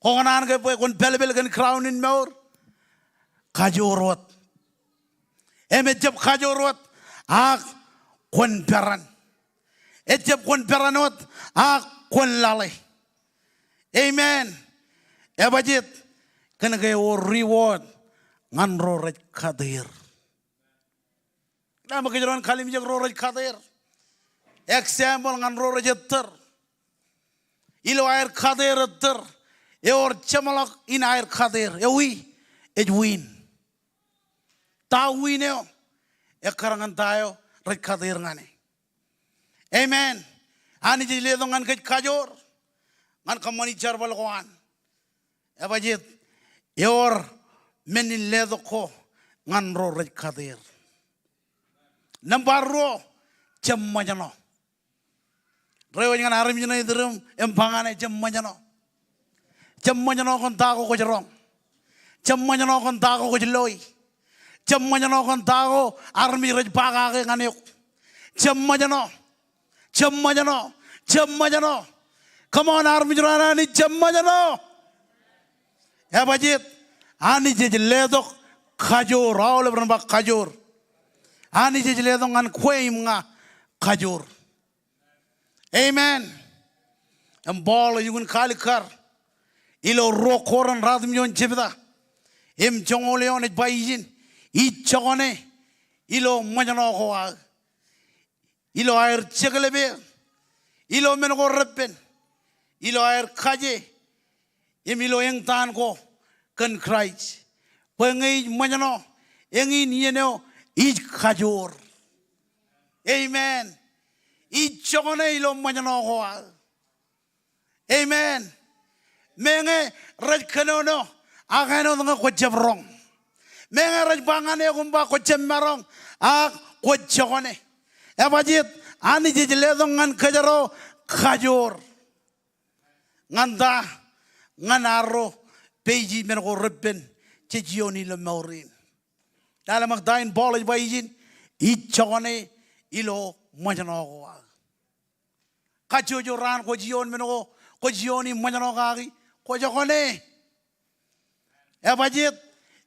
Kwō kōṇaan ke bwe kwōn pālpel kōn crown in mour? Kajoor wōt. Im ejab kajoor wōt, ak kwōn peran. Ejab kwōn peran wōt, ak kwōn lale. Amen. Ebajet kōnke ewōr reward ñan ro rej kate er. Ṇe ṃōk kōjro en kalimjek ro rej kate er. Example ñan ro rej ettōr. Ilo aer kate er ettōr, ewōr jeṃḷọk in aer kate er. Ewi? Ej win. Ta win eo? Ekkar ñan ta eo rej kate er ñan e. Amen. Anij ej letok ñan kōj kajoor ñan kōṃṃani jerbal ko an. Ebajeet, ewōr men in letok ko ñan ro rej kate er. Nōṃba ruo, jab ṃōjṇọ. Reiwōj ñan armej ṇe iturūṃ im ba ñane, jab ṃōjṇọ. Jab ṃōjṇọ kōn ta ko kwōj roñ. Jab ṃōjṇọ kōn ta ko kwōj loi. Jab ṃōjṇọ kōn ta ko armej rej ba kake ñan eok. Jab ṃōjṇọ. Jab ṃōjṇọ. Jab ṃōjṇọ. Come on, armej ro an Anij, jab ṃōjṇọ. Ebajeet, Anij ej letok kajoor, aolep ren ba kajoor. Anij ej letok ñan kwe im ña kajoor. Amen. Im Paul ej lukkuun kalikkar ilo ruo Korint ratimjuon jebta im joñoul eoon, ej ba ijin, ij jokane ilo ṃōjṇọ ko aō, ilo aer jeklepe, ilo men ko reppen, ilo aer kaje, im ilo eñtaan ko kōn Kraist. Bwe ñe ij ṃōjṇọ, eñin iien eo ij kajoor. Amen. Ij jokane ilo ṃōjṇọ ko aō. Amen. Meñe rej kōnono, ak āinwōt ñe kwō jab roñ. Meñe rej ba ñan eok im ba kwō jab maroñ, ak kwō jokane. Ebajeet, Anij ej letok ñan kōjro kajoor. Ñan ta? Ñan arro peji men ko reppen jej ioon ilo mour in. Lale ṃōk ta in Paul ej ba ijin, ij jokane ilo ṃōjṇọ ko aō. Kajjojo raan kwōj ioon men ko, kwōj iooni ṃōjṇọ kaki, kwō jokane. Ebajeet,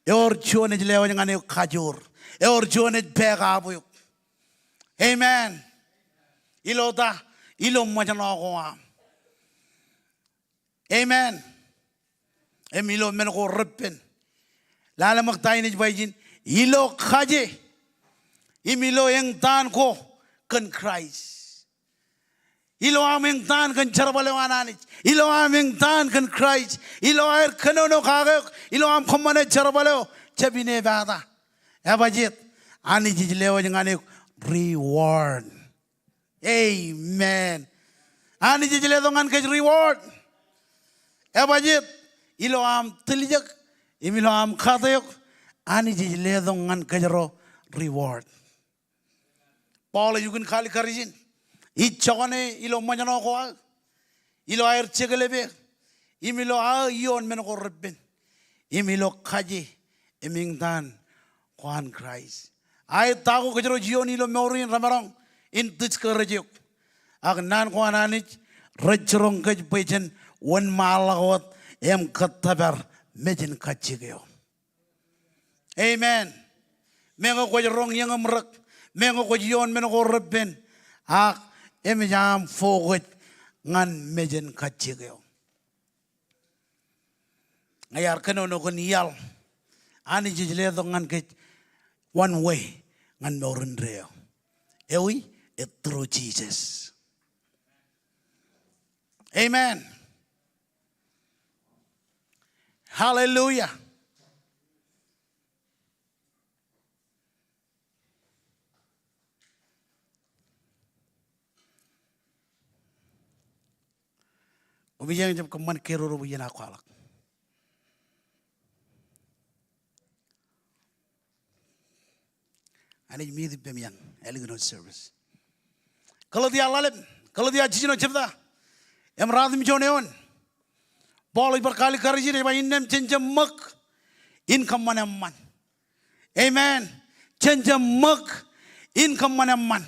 ewōr juon ej lewōj ñan eok kajoor. Ewōr juon ej pāāpwe eok. Amen. Ilo ta? Ilo ṃōjṇọ ko aṃ. Amen. Im ilo men ko reppen. Lale ṃōk ta in ej ba ijin, ilo kaje im ilo eñtaan ko kōn Kraist. Ilo aṃ eñtaan kōn jerbal eo an Anij. Ilo aṃ eñtaan kōn Kraist. Ilo aer kōnono kake eok. Ilo aṃ kōṃṃane jerbal eo jab inepata. Ebajeet, Anij ej lewōj ñan eok reward. Amen. Anij ej letok ñan kōj reward. Ebajeet, ilo aṃ tiljek im ilo aṃ kate eok, Anij ej letok ñan kōjro reward. Paul ej lukkuun kalikkar ijin, ij jokane ilo ṃōjṇọ ko aō, ilo aer jeklepe, im ilo aō ioon men ko reppen, im ilo kaje im eñtaan ko an Kraist. Aet ta ko kōjro ej ioon ilo mour in remaroñ in discourage eok. Ak naan ko an Anij rej jiroñ kōj bwe jen wōnṃaanḷọk wōt im kōttōpar mejānkajjik eo. Amen. Meñe kwōj roñ iien im rōk, meñe kwōj ioon men ko reppen, ak emōj aṃ focus ñan mejānkajjik eo. Ñe iar kōnono kōn iaḷ, Anij ej letok ñan kōj one way ñan mour indeeo. Ewi? Ej through Jesus. Amen. Hallelujah. Koṃij jab kōṃṃan keroro bwe iien aō kwaḷọk. Anij meet ippem iaan ālikin wōt service. Galetia ḷalem, Galetia jiljino jebta im ratimjuon eoon. Paul ej bar kalikkar ijin ej ba innām jen jab ṃōk in kōṃṃan eṃṃan. Amen. Jen jab ṃōk in kōṃṃan eṃṃan.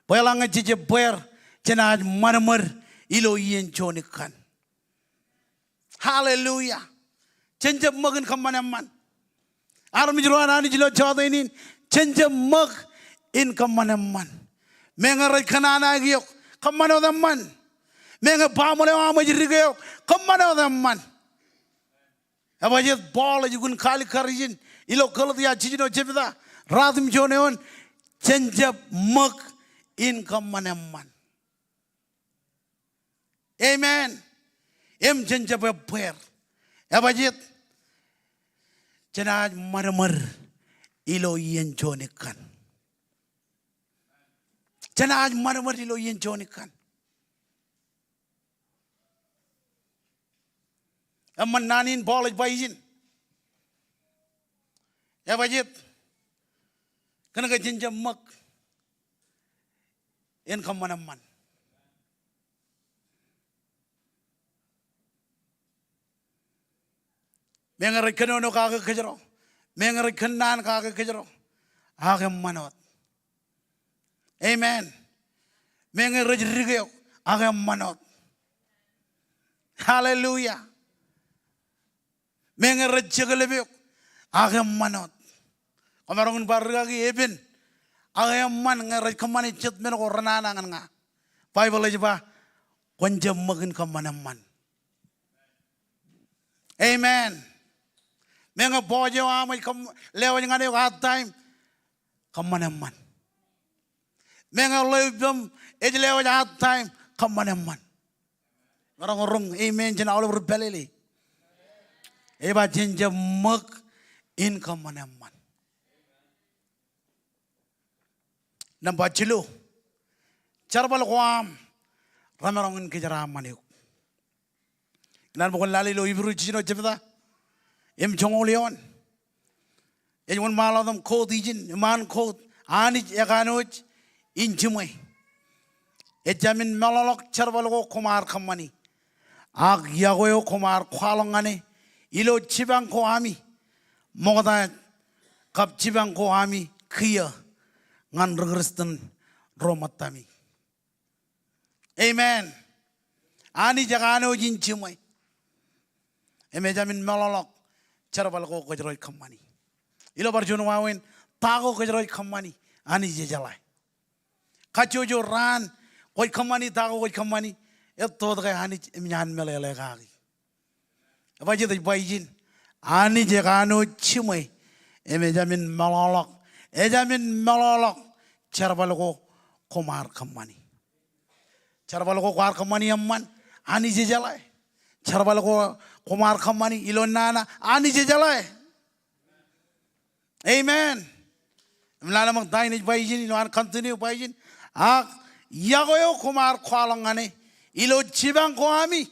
Bwe eḷaññe jej jab bweer, jenaaj ṃadṃōd ilo iien juon ikkan. Hallelujah. Jen jab ṃōk in kōṃṃan eṃṃan. Armej ro an Anij ilo jota in, jen jab ṃōk in kōṃṃan eṃṃan. Meñe rej kōnnaanaki eok, kōṃṃan wōt eṃṃan. Meñe baaṃle eo aṃ ej dike eok, kōṃṃan wōt eṃṃan. Ebajeet, Paul ej lukkuun kalikkar ijin ilo Galetia jiljino jebta, ratimjuon eoon, jen jab ṃōk in kōṃṃan eṃṃan. Amen. Im jen jab ebbeer. Ebajeet, jenaaj ṃadṃōd ilo iien juon ikkan. Jenaaj ṃadṃōd ilo iien juon ikkan. Eṃṃan naan in Paul ej ba ijin. Ebajjeet? Kōnke jen jab ṃōk in kōṃṃan eṃṃan. Meñe rej kōnono kake kōjro, meñe rej kōnnaan kake kōjro, ak eṃṃan wōt. Amen. Meñe rej dik eok, ak eṃṃan wōt. Hallelujah. Meñe rej jekdep eok, ak eṃṃan wōt. Kwōmaroñ in ba rikaki epen, ak eṃṃan ñe rej kōṃṃane jet men ko renana ñan ña. Baibōḷ ej ba, kwōn jab ṃōk in kōṃṃan eṃṃan. Amen. Meñe boss eo aṃ ej kōṃ-, lewōj ñan eok hard time, kōṃṃan eṃṃan. Meñe ḷeo ippām ej lewōj hard time, kōṃṃan eṃṃan. Maroñ roñ amen jān aolep ri pālele. Ej ba jen jab ṃōk in kōṃṃan eṃṃan. Nōṃba jilu, jerbal ko aṃ remaroñ in kōjeraaṃṃan eok. Ikōṇaan bwe kwōn lale ilo Hibru jiljino jebta im joñoul eoon. Ej wōnṃaanḷọk im quote ijin, iṃaan quote, Anij ekanooj in jiṃwe. Ejāmin meḷọkḷọk jerbal ko koṃ ar kōṃṃani, ak yokwe eo koṃ ar kwaḷọk ñan e ilo jipañ ko ami, ṃokta kab jipañ ko ami kiiō ñan ri Kristian ro ṃōttami. Amen. Anij ekanooj in jiṃwe. Im ejāmin meḷọkḷọk jerbal ko kōjro ej kōṃṃani. Ilo bar juon wāween, ta ko kōjro ej kōṃṃani, Anij ejeḷā. Kajjojo raan kwōj kōṃṃani ta ko kwōj kōṃṃani, etto ke Anij eṃōj an meḷeḷe kaki. Ebajjeet? Ej ba ijin, Anij ekanooj jiṃwe, im ejāmin meḷọkḷọk, ejāmin meḷọkḷọk jerbal ko koṃ ar kōṃṃani. Jerbal ko kwaar kōṃṃani eṃṃan, Anij ejeḷā. Jerbal ko koṃ ar kōṃṃani ilo nana, Anij ejeḷā. Amen. Im lale ṃōk ta in ej ba ijin, ilo an continue ba ijin. Ak yokwe eo koṃ ar kwaḷọk ñan e ilo jipañ ko ami,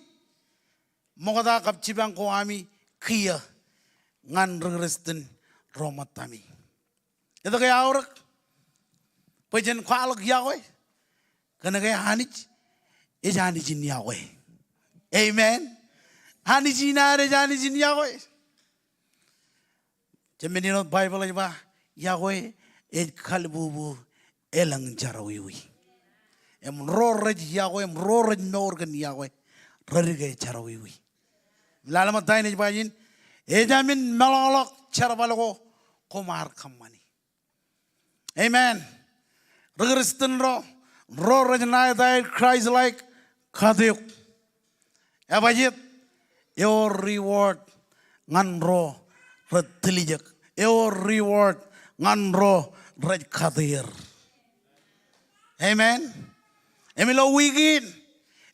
ṃokta kab jipañ ko ami kiiō ñan ri Kristian ro ṃōttami. Etke aorōk bwe jen kwaḷọk yokwe? Kōnke Anij ej Anij in yokwe. Amen. Anij in ad ej Anij in yokwe. Jemān in wōt Baibōḷ ej ba, yokwe ej kalbubu elōñ jerọwiwi. Im ro rej yokwe, im ro rej mour kōn yokwe, redike jerọwiwi. Lale ṃōk ta in ej ba ijin, ejāmin meḷọkḷọk jerbal ko koṃ ar kōṃṃani. Amen. Ri Kristian ro, ro rej ṇa etaer Christ-like, kate eok. Ebajjeet? Ewōr reward ñan ro rej tiljek. Ewōr reward ñan ro rej kate er. Amen. Im ilo wiik in,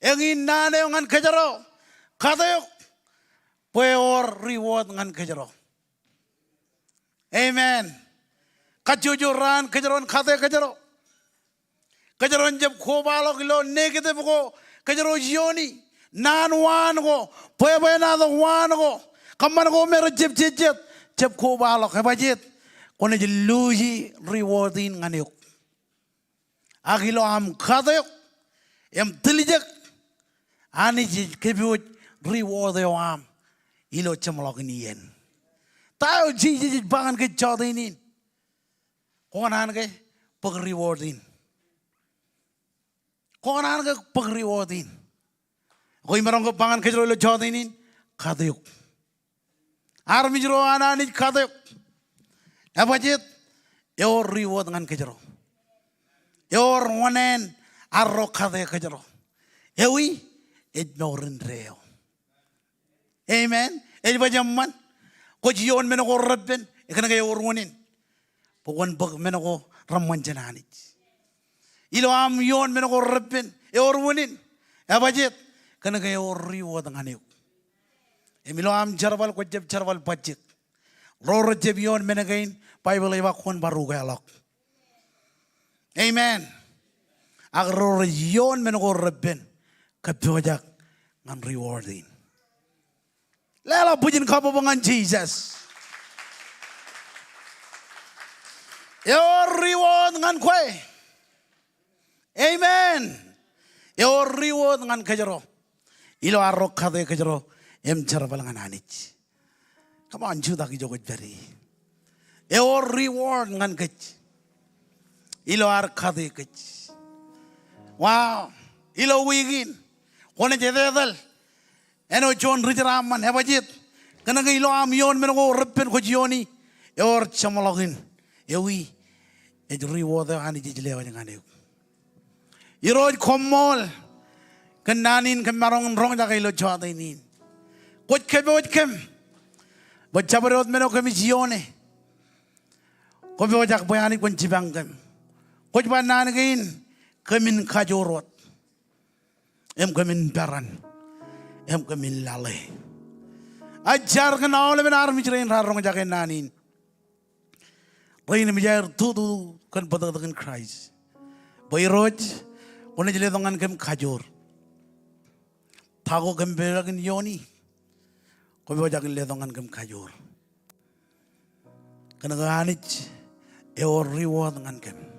eñin naan eo ñan kōjro, kate eok, bwe ewōr reward ñan kōjro. Amen. Kajjojo raan kōjro en kate kōjro. Kōjro en jab kobaḷọk ilo negative ko kōjro iooni. Naan waan ko, bwebwenato waan ko, kōṃṃan ko me rej jab jejjet, jab kobaḷọk. Ebajjeet? Kwōnaaj luuji reward in ñan eok. Ak ilo aṃ kate eok im tiljek, Anij ej kōpooj reward eo aṃ ilo jeṃḷọkin iien. Ta eo Jisōs ej ba ñan kōj jọteen in? Kwō kōṇaan ke bōk reward in? Kwō kōṇaan ke bōk reward in? Ak imaroñ ke ba ñan kōjro ilo jọteen in, kate eok. Armej ro an Anij kate eok. Ebajjeet? Ewōr reward ñan kōjro. Ewōr oṇāān arro kate kōjro. Ewi? Ej mour indeeo. Amen. Ej baj eṃṃan. Kwōj ioon men ko reppen, kōnke ewōr unin. Bwe kwōn bōk men ko reṃṃan jān Anij. Ilo aṃ ioon men ko reppen, ewōr unin. Ebajjeet? Kōnke ewōr reward ñan eok. Im ilo aṃ jerbal, kwōj jab jerbal bajjek. Ro rej jab ioon men kein, Baibōḷ ej ba kwōn bar ukeḷọk. Amen. ak ro rej ioon men ko repen, kōppojak ñan reward in. Leḷọk bwijin kabbokbok ñan Jisōs. Ewōr reward ñan kwe. Amen. Ewōr reward ñan kōjro ilo arro kate kōjro im jerbal ñan Anij. Come on, jutak ijo kwōj pād ie. Ewōr reward ñan kōj ilo ad kate kōj. Wow. Ilo wiik in, kwōnaaj etetal āinwōt juon ri jeraaṃṃan, ebajjeet. Kōnke ilo aṃ ioon men ko repen kwōj iooni, ewōr jeṃḷọkin ewi ej reward eo Anij ej lewōj ñan eok. Irooj, koṃṃool kōn naan in kōm maroñ in roñjake ilo jota in in. Kwōj kōpooj kōm bwe jabdewōt men eo kōmij ioone, kwō pojak bwe Anij kwōn jipañ kōm. Kwōj ba naan kein, kōmin kajoor wōt im kōmin peran im kōmin lale. Ij jar kōn aolepen armej rein raar roñjake naan in rein im ij aer tutu kōn bōtōktōkin Kraist bwe Irooj kwōnaaj letok ñan kōm kajoor. Ta ko kōm pojak in iooni, kwō pojak in letok ñan kōm kajoor. Kōnke Anij ewōr reward ñan kōm.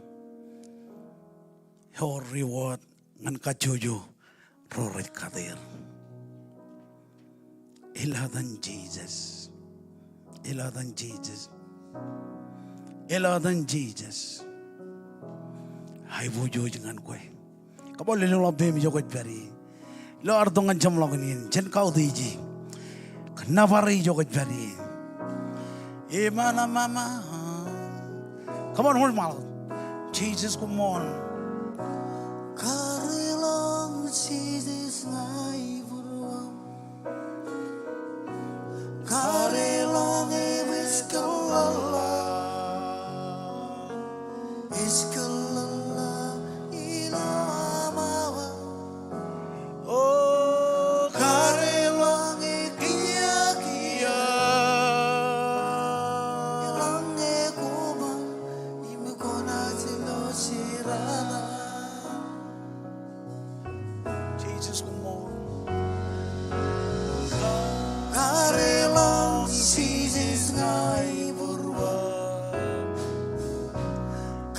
Ewōr reward ñan kajjojo ro rej kate er. Ilo etan Jisōs. Ilo etan Jisōs. Ilo etan Jisōs. Aiboojoj ñan kwe. Kab lelōñḷọk peiṃ ijo kwōj pād ie. Ilo ad tok ñan jeṃḷọkin iien, jen kautiej e. Kōn nōbar e ijo kwōj pād ie. Eṃṃan, eṃṃan, eṃṃan. Come on, hold on. Jisōs, koṃṃool. Kareḷọñ Jisōs ña ibūruōṃ. Kareḷọñ e bwe ij kōḷḷaḷḷaḷ. Ij kōḷḷaḷḷaḷ ilo aṃ awa. O kareḷọñ e kiiō kiiō. Eḷaññe koṃ ba im kwōnaaj lo jerata. Jisōs, koṃṃool. Kareḷọñ Jisōs ña ibūruōṃ.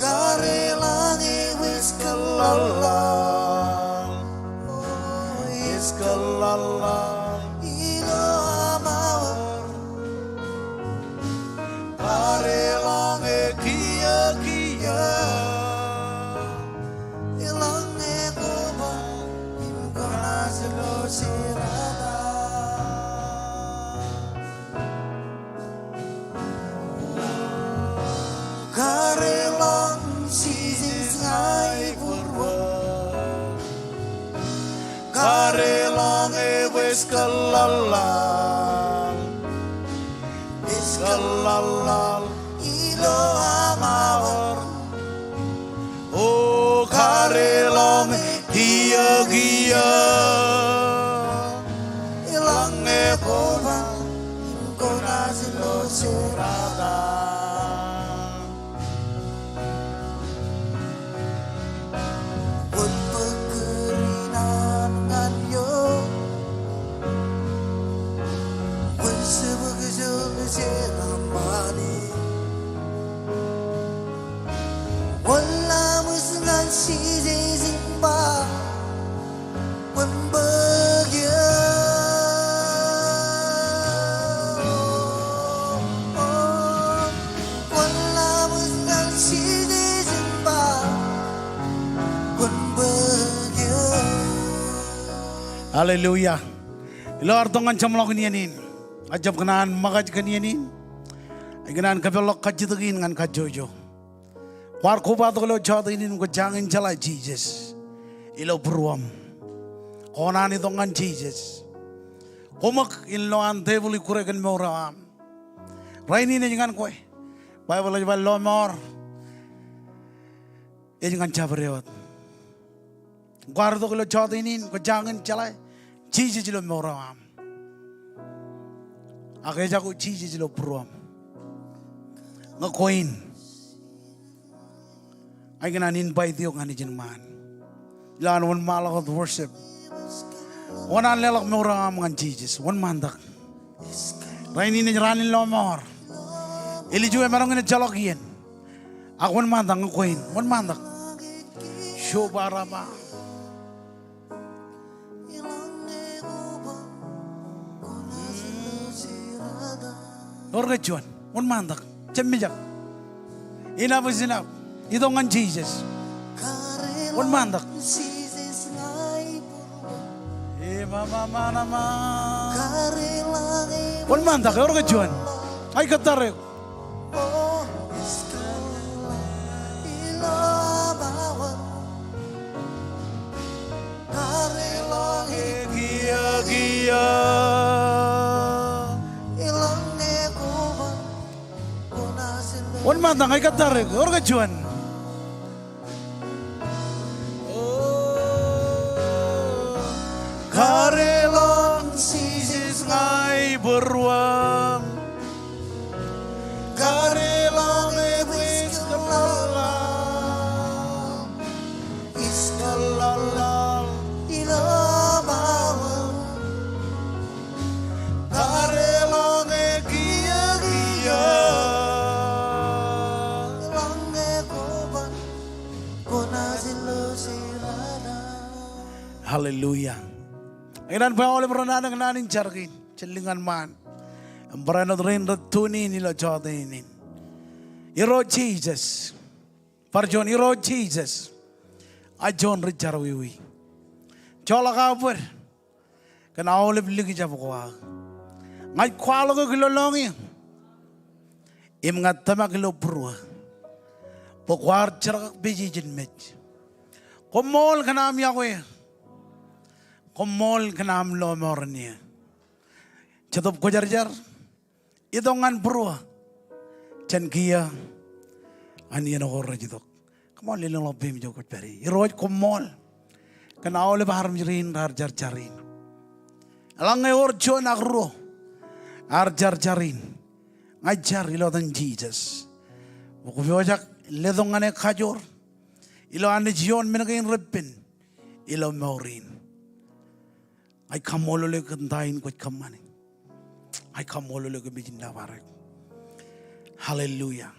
Kareḷọñ e bwe ij kōḷḷaḷḷaḷ. O ij kōḷḷaḷḷaḷ ilo aṃ awa. Kareḷọñ e kiiō kiiō. Eḷaññe koṃ ba im kwōnaaj lo jerata. Kareḷọñ Jisōs ña ibūruōṃ. Kareḷọñ e bwe ij kōḷḷaḷḷaḷ. Ij kōḷḷaḷḷaḷ ilo aṃ awa. O kareḷọñ e kiiō kiiō. Eḷaññe koṃ ba im kwōnaaj lo jerata. Kwōn bōk kūr in an ñan eok. Kwōn jibukjul jān aṃ ṃani. Kwōn laṃōj ñan Jisōs im ba, kwōn bōk eō. Kwōn laṃōj ñan Jisōs im ba, kwōn bōk eō. Hallelujah. Ilo ad tok ñan jeṃḷọkin iien in, ij jab kōṇaan ṃōkaj kōn iien in. Ij kōṇaan kōpeḷḷọk kajjitōk in ñan kajjojo. Kwaar kobatok ilo jota in im kwō jañin jeḷā Jisōs ilo būruōṃ. Kwō kōṇaan itok ñan Jisōs. Kwō ṃōk in lo an tebōḷ ikkure kōn mour eo aṃ. Rainin ej ñan kwe. Baibōḷ ej ba lọmọọr ej ñan jabdewōt. Kwaar itok ilo jota in im kwō jañin jeḷā Jisōs ilo mour eo aṃ. Ak ejako Jisōs ilo būruōṃ. Ñe kwe in, ij kōṇaan invite eok ñan ijin ṃaan. Ilowaan wōnṃaanḷọk wōt worship. Wōn an leḷọk mour eo aṃ ñan Jisōs? Wōnṃaantak. Rainin ej raan in lọmọọr. Elijah emaroñ in ejjeḷọk iien. Ak wōnṃaantak ñe kwe in. Wōnṃaantak. Shobaraba. Ewōr ke juon? Wōnṃaantak. Jab mijak. Enough is enough. Itok ñan Jisōs. Wōnṃaantak. Wōnṃaantak. Ewōr ke juon? Ña ij kōttar eok. Wōnṃaantak, ña ij kōttar eok. Ewōr ke juon? Kareḷọk Jisōs ña ibūruōṃ. Kareḷọk e bwe ij kōḷḷaḷḷaḷ. Ij kōḷḷaḷḷaḷ ilo bawōn. Kareḷọk e kiiō kiiō. Hallelujah. Ikōṇaan bwe aolep ren aō naan in jar kein. Jen lōñ ñan ṃaan. Im barāinwōt rein rej tune in ilo jota in. Irooj Jisōs. Bar juon, Irooj Jisōs. A juon ri jerọwiwi. Joḷọk aō bōd kōn aolep likjab ko aō. Ña ij kwaḷọk eok ilo lọñiō. Im ña tōmak ilo būruō bwe kwaar jerkakpeje ijin mej. Koṃṃool kōn aṃ iọkwe eō. Koṃṃool kōn aṃ lọmọọren eō. Jetōb Kwōjarjar. Itok ñan būruō jān kiiō an iien ko rej itok. Koṃṃool, lelōñḷọk peiṃ ijo kwōj pād ie. Irooj, koṃṃool kōn aolep armej rein raar jar jar in. Eḷaññe ewōr juon ak ruo ear jar jar in, ña ij jar ilo etan Jisōs bwe kwō pojak in letok ñan e kajoor ilo Anij ioon men kein reppen ilo mour in. Ña ij kaṃṃoolol eok kōn ta in kwōj kōṃṃane. Ña ij kaṃṃoolol eok kōmij nōbar eok. Hallelujah.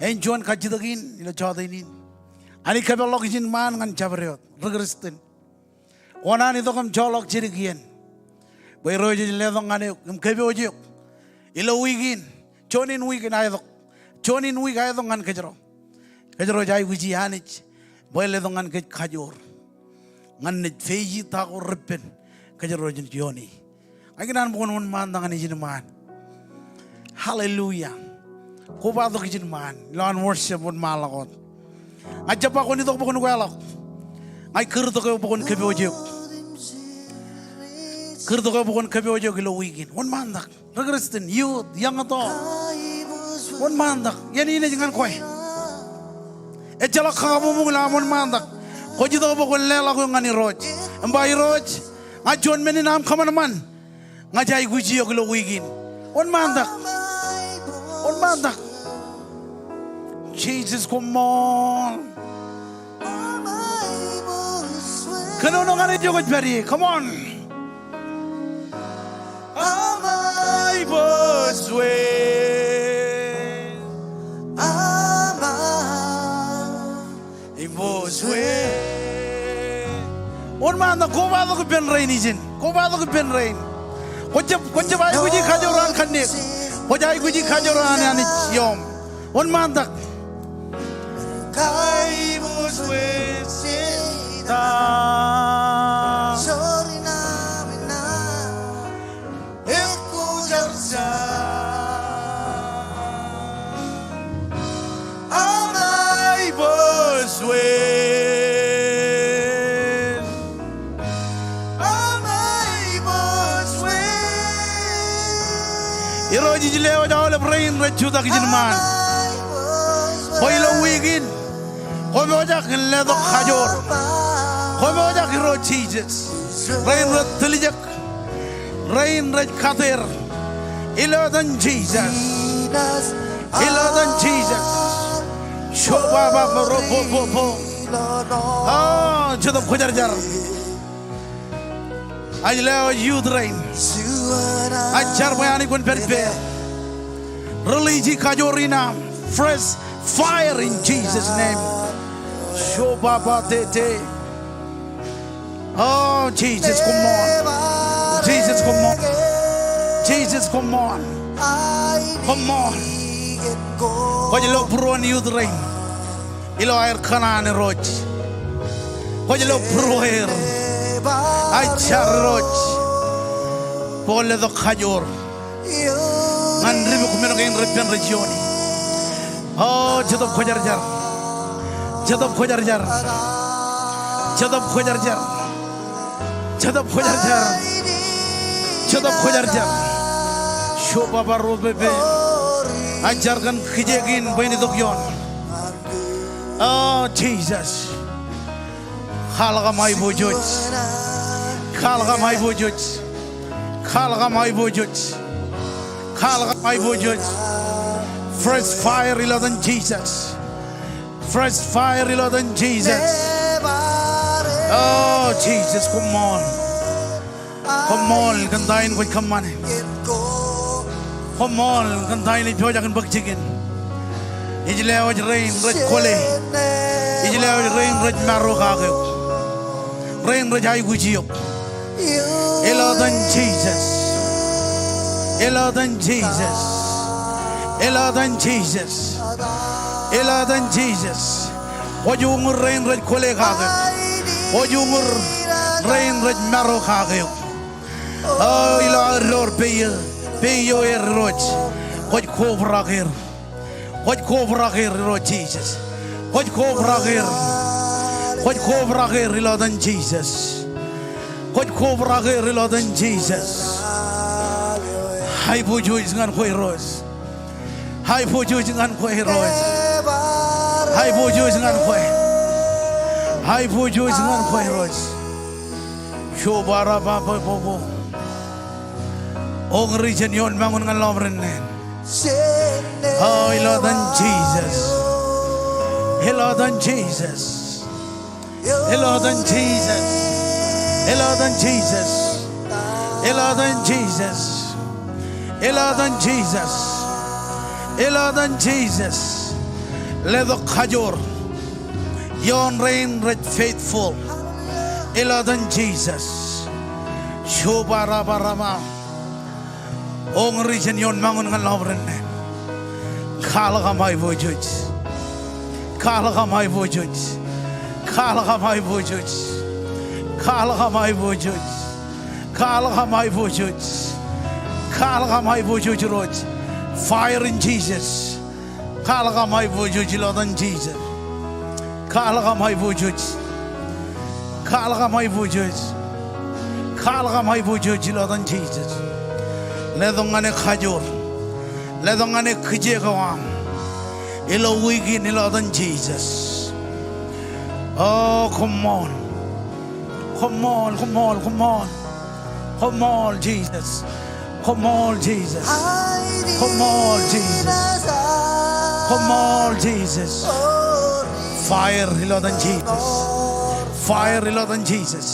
Āinjuon kajjitōk in ilo jota in. Anij kōpeḷḷọk ijin ṃaan ñan jabdewōt ri Kristian. Kwōn an itok im joḷọk jidik iien bwe Irooj ej letok ñan eok im kōpooj eok ilo wiik in. Juon in wiik in aetok. Juon in wiik aetok ñan kōjro. Kōjro ej aikuji Anij bwe en letok ñan kōj kajoor ñan naaj face ta ko reppen kōjro ej ioone. Ña ikōṇaan bwe kwōn wōnṃaantak ñan ijin ṃaan. Hallelujah. Kobatok ijin ṃaan ilowaan worship, wōnṃaanḷọk wōt. Ña ij jab ba kwōn itok bwe kwōn kweḷọk. Ña ij kūrtok eok bwe kwōn kōpooj eok. Kūrtok eok bwe kwōn kōpooj eok ilo wiik in. Wōnṃaantak. Ri Kristian, youth, young adult. Wōnṃaantak. Iien in ej ñan kwe. Ejjeḷọk kakabuñbuñ ilo aṃ wōnṃaantak. Kwōj itok bwe kwōn leḷọk eok ñan Irooj im ba, Irooj, ña juon men in aṃ kōṃanṃan. Ña ij aikuji eok ilo wiik in. Wōnṃaantak. Wōnṃaantak. Jisōs, koṃṃool. Kōnono ñan ijo kwōj pād ie. Come on. Aṃ aiboojoj. Aṃ aiboojoj. Wōnṃaantak, kobatok ippān rein ijin. Kobatok ippān rein. Kwōj jab, kwōj jab aikuji kajoor an kanniōk. Kwōj aikuji kajoor an Anij ioṃ. Wōnṃaantak. Kaiboojoj ej ta. Ekkujarjar. Aṃ aiboojoj. Aṃ aiboojoj. Irooj, ij lewōj aolep rein rej jutak ijin ṃaan bwe ilo wiik in kwō pojak in letok kajoor. Kwō pojak, Irooj Jisōs, rein rej tiljek, rein rej kater. Ilo etan Jisōs. Ilo etan Jisōs. Shobababorobobobo. O Jetōb Kwōjarjar. Ij lewōj youth rein. Ij jar bwe Anij kwōn pād ippāer. Release e kajoor in aṃ. Fresh fire in Jesus' name. Shobaba tete. Oh, Jesus, koṃṃool. Jesus, koṃṃool. Jesus, koṃṃool. Koṃṃool. Kwōj lo būruon youth rein ilo aer kōṇaan, Irooj. Kwōj lo būrueir. Ij jar, Irooj, bwe kwōn letok kajoor ñan ri-bok men kein rej pen rej iooni. O Jetōb Kwōjarjar. Jetōb Kwōjarjar. Jetōb Kwōjarjar. Jetōb Kwōjarjar. Jetōb Kwōjarjar. Shobaba ropepe. Ij jar kōn kijeek in bwe en itok ioon. O Jisōs. Kwaḷọk aṃ aiboojoj. Kwaḷọk aṃ aiboojoj. Kwaḷọk aṃ aiboojoj. Kwaḷọk aṃ aiboojoj. Fresh fire ilo etan Jisōs. Fresh fire ilo etan Jisōs. O Jisōs, koṃṃool. Koṃṃool kōn ta in kwōj kōṃṃane. Koṃṃool kōn ta in ej pojak in bōk jikin. Ij lewōj rein rej kwōle. Ij lewōj rein rej maro kake eok. Rein rej aikuj eok. Ilo etan Jisōs. Ilo etan Jisōs. Ilo etan Jisōs. Ilo etan Jisōs. Kwōj uññūr rein rej kwōle kake eok. Kwōj uññūr rein rej maro kake eok. O, ilo aō door peiō, peiō er, Irooj. Kwōj kobrak er. Kwōj kobrak er, Irooj Jisōs. Kwōj kobrak er. Kwōj kobrak er ilo etan Jisōs. Kwōj kobrak er ilo etan Jisōs. Aiboojoj ñan kwe, Irooj. Aiboojoj ñan kwe, Irooj. Aiboojoj ñan kwe. Aiboojoj ñan kwe, Irooj. Shobarababobo. Oñri jān ioon mañun ñan lọmọdé in. O, ilo etan Jisōs. Ilo etan Jisōs. Ilo etan Jisōs. Ilo etan Jisōs. Ilo etan Jisōs. Ilo etan Jisōs. Ilo etan Jisōs. Letok kajoor ioon rein rej faithful. Ilo etan Jisōs. Shobarabarama. Oñri jān ioon mañun ñan lọmọdé in. Kwaḷọk aṃ aiboojoj. Kwaḷọk aṃ aiboojoj. Kwaḷọk aṃ aiboojoj. Kwaḷọk aṃ aiboojoj. Kwaḷọk aṃ aiboojoj. Kwaḷọk aṃ aiboojoj, Irooj. Fire in Jesus. Kwaḷọk aṃ aiboojoj ilo etan Jisōs. Kwaḷọk aṃ aiboojoj. Kwaḷọk aṃ aiboojoj. Kwaḷọk aṃ aiboojoj ilo etan Jisōs. Letok ñan e kajoor. Letok ñan e kijeek eo aṃ ilo wiik in ilo etan Jisōs. O, koṃṃool. Koṃṃool, koṃṃool, koṃṃool. Koṃṃool, Jisōs. Koṃṃool, Jisōs. Koṃṃool, Jisōs. Koṃṃool, Jisōs. Fire ilo etan Jisōs. Fire ilo etan Jisōs.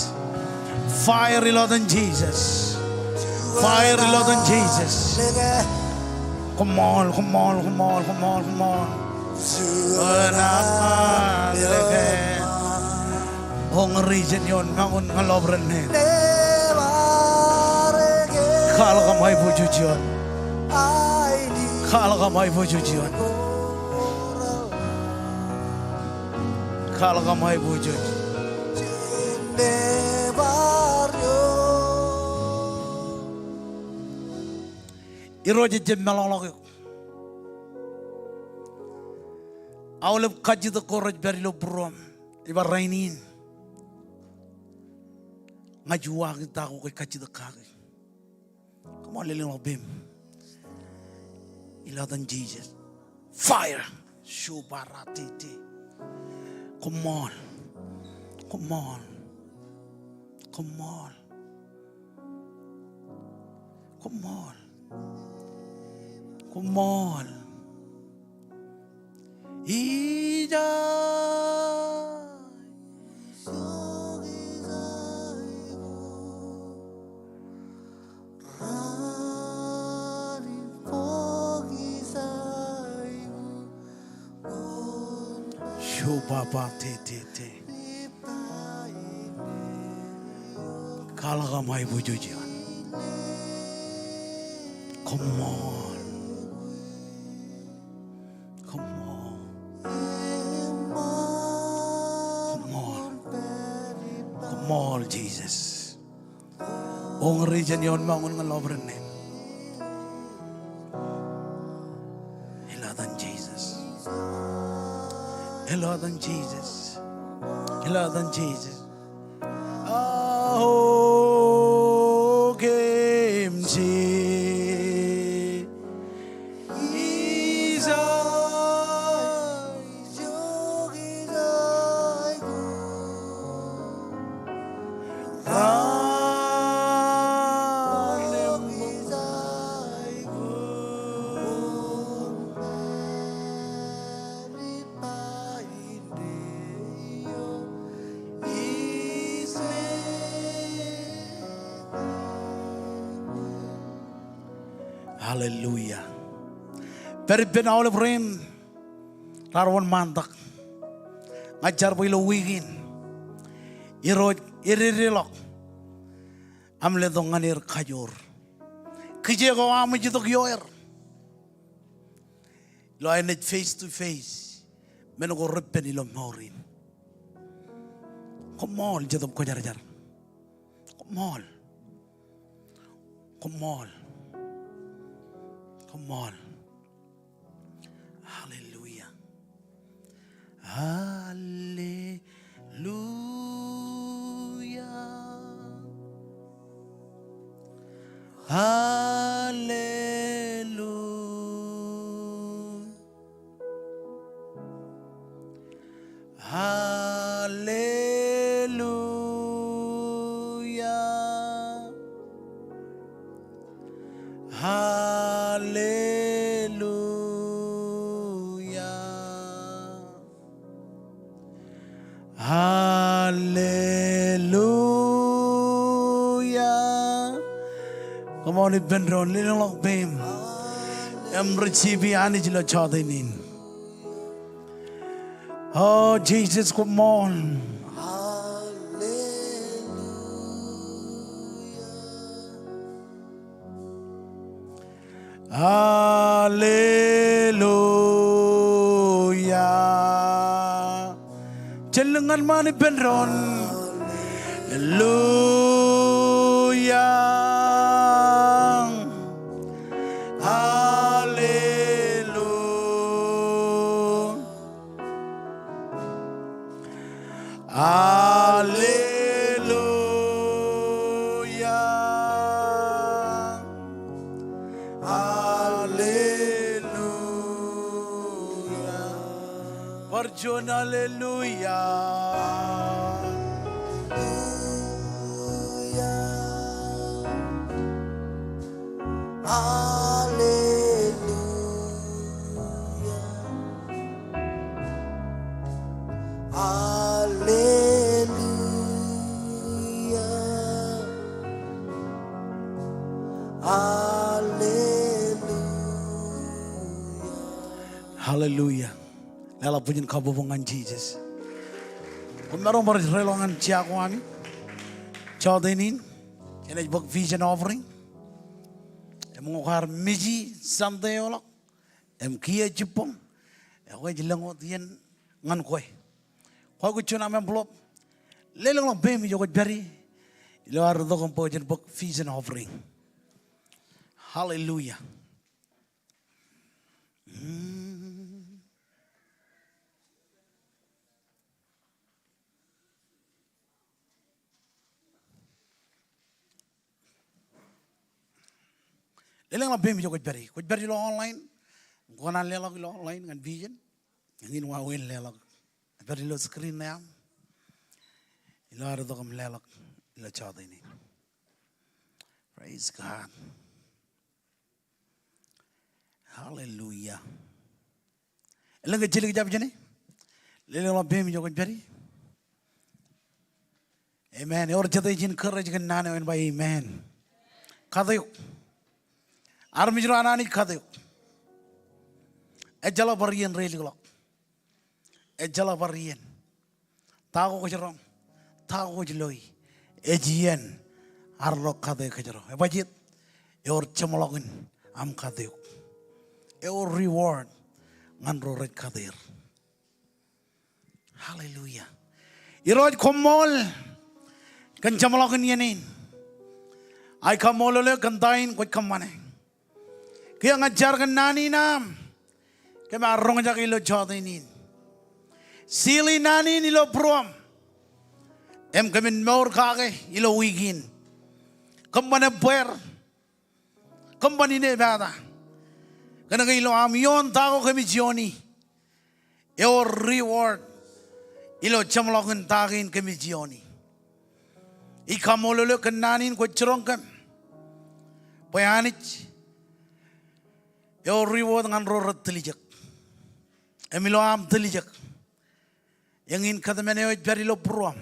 Fire ilo etan Jisōs. Fire ilo etan Jisōs. Koṃṃool, koṃṃool, koṃṃool, koṃṃool, koṃṃool. Juon aṃ ḷe kōn oñri jān ioon mañun ñan lọmọdé in. Kwaḷọk aṃ aiboojoj ioon. Kwaḷọk aṃ aiboojoj ioon. Kwaḷọk aṃ aiboojoj. Irooj ejjab meḷọkḷọk eok. Aolep kajjitōk ko rej pād ilo būruōṃ, ej ba rainin ña ij uwaak ta ko kwōj kajjitōk kake. Come on, lelōñḷọk peiṃ. Ilo etan Jisōs. Fire. Shubaratiti. Koṃṃool. Koṃṃool. Koṃṃool. Koṃṃool. Koṃṃool. Ija. Papa te te te. Kwaḷọk aṃ aiboojoj ioon. Koṃṃool. Koṃṃool. Koṃṃool. Koṃṃool, Jisōs. Owner ijin ioon mour ñan lọpiden neeṃ. Ilo etan Jisōs. Ilo etan Jisōs. Ilo etan Jisōs. Aō kōm Jisōs. Hallelujah. Pād ippān aolep rein raar wōnṃaantak. Ña ij jar bwe ilo wiik in Irooj ededeḷọk aṃ letok ñan er kajoor. Kijeek eo aṃ ej itok ioer ilo aer naaj face to face men ko reppen ilo mour in. Koṃṃool Jetōb Kwōjarjar. Koṃṃool. Koṃṃool. Koṃṃool. Hallelujah. Hallelujah. Hallelujah. Hallelujah. Hallelujah. Hallelujah. Koṃṃool ippān doon, lelōñḷọk peiṃ im receive Anij ilo jota in. O Jisōs, koṃṃool. Hallelujah. Jen lōñ ñan ṃaan ippān doon. Hallelujah. Hallelujah. Hallelujah. Hallelujah. Bar juon hallelujah. Hallelujah. Hallelujah. Hallelujah. Hallelujah. Leḷọk bwijin kabbokbok ñan Jisōs. Koṃ maroñ bar reiḷọk ñan jea ko ami. Jota in, jenaaj bōk vision offering. Im ñe kwaar miji Sunday eo ḷọk im kiiō jibboñ, ekwe ij lōñ wōt iien ñan kwe. Kwaikuj juon aṃ envelope. Lelōñḷọk peiṃ ijo kwōj pād ie ilo ad itok im bwe jen bōk vision offering. Hallelujah. Mm. Lelōñḷọk peiṃ ijo kwōj pād ie. Kwōj pād ilo online. Kwō kōṇaan leḷọk ilo online ñan vision. Eñin wāween leḷọk. Pād ilo screen eo aṃ. Ilo ad itok im leḷọk ilo jota in. Praise God. Hallelujah. Elōñ ke jilik jab jāne? Lelōñḷọk peiṃ ijo kwōj pād ie. Amen. Ewōr jete ej encourage kōn naan eo en ba amen. Kate eok. Armej ro an Anij, kate eok. Ejjeḷọk bar iien reilikḷọk. Ejjeḷọk bar iien. Ta ko kōjro, ta ko kwōj loi, ej iien arro kate kōjro. Ebajjeet? Ewōr jeṃḷọkin aṃ kate eok. Ewōr reward ñan ro rej kate er. Hallelujah. Irooj, koṃṃool kōn jeṃḷọkin iien in. Ij kaṃṃoolol eok kōn ta in kwōj kōṃṃane. Kiiō ña ij jar kōn naan in aṃ, kōm ar roñjake ilo jọteen in. Seal e naan in ilo būruōm im kōmin mour kake ilo wiik in. Kōṃṃan ebbeer, kōṃṃan inepata, kōnke ilo aṃ ioon ta ko kōmij iooni, ewōr reward ilo jeṃḷọkin ta kein kōmij iooni. Ij kaṃṃoolol eok kōn naan in kwōj jiroñ kōm bwe Anij, ewōr reward ñan ro rej tiljek. Im ilo aṃ tiljek, eñin kōtmān eo ej pād ilo būruōm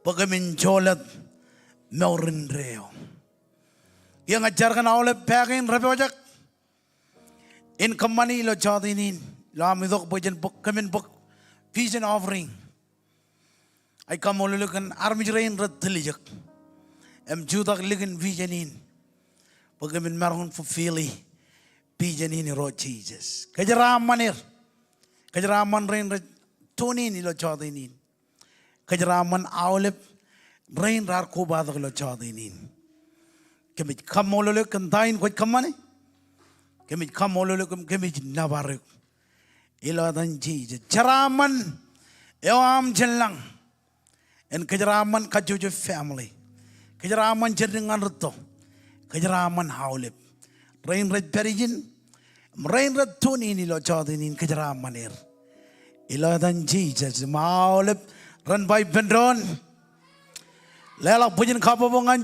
bwe kōmin jolōt mour indeeo. Kiiō ña ij jar kōn aolep pā kein repojak in kōṃṃani ilo jọteen in, ilo aṃ itok bwe jen bōk, kōmin bōk vision offering. Ij kaṃṃoolol eok kōn armej rein rej tiljek im jutak likin vision in bwe kōmin maroñ in fulfill e vision in, Irooj Jisōs. Kōjeraaṃṃan er. Kōjeraaṃṃan rein rej tune in ilo jọteen in. Kōjeraaṃṃan aolep rein raar kobatok ilo jọteen in. Kōmij kaṃṃoolol eok kōn ta in kwōj kōṃṃane. Kōmij kaṃṃoolol eok im kōmij nōbar eok ilo etan Jisōs. Jeraaṃṃan eo aṃ jān lañ en kōjeraaṃṃan kajjojo family. Kōjeraaṃṃan jerdin ñan rūtto. Kōjeraaṃṃan aolep rein rej pād ijin im rein rej tune in ilo jọteen in. Kōjeraaṃṃan er ilo etan Jisōs. Im aolep ren ba ippān doon, leḷọk bwijin kabbokbok ñan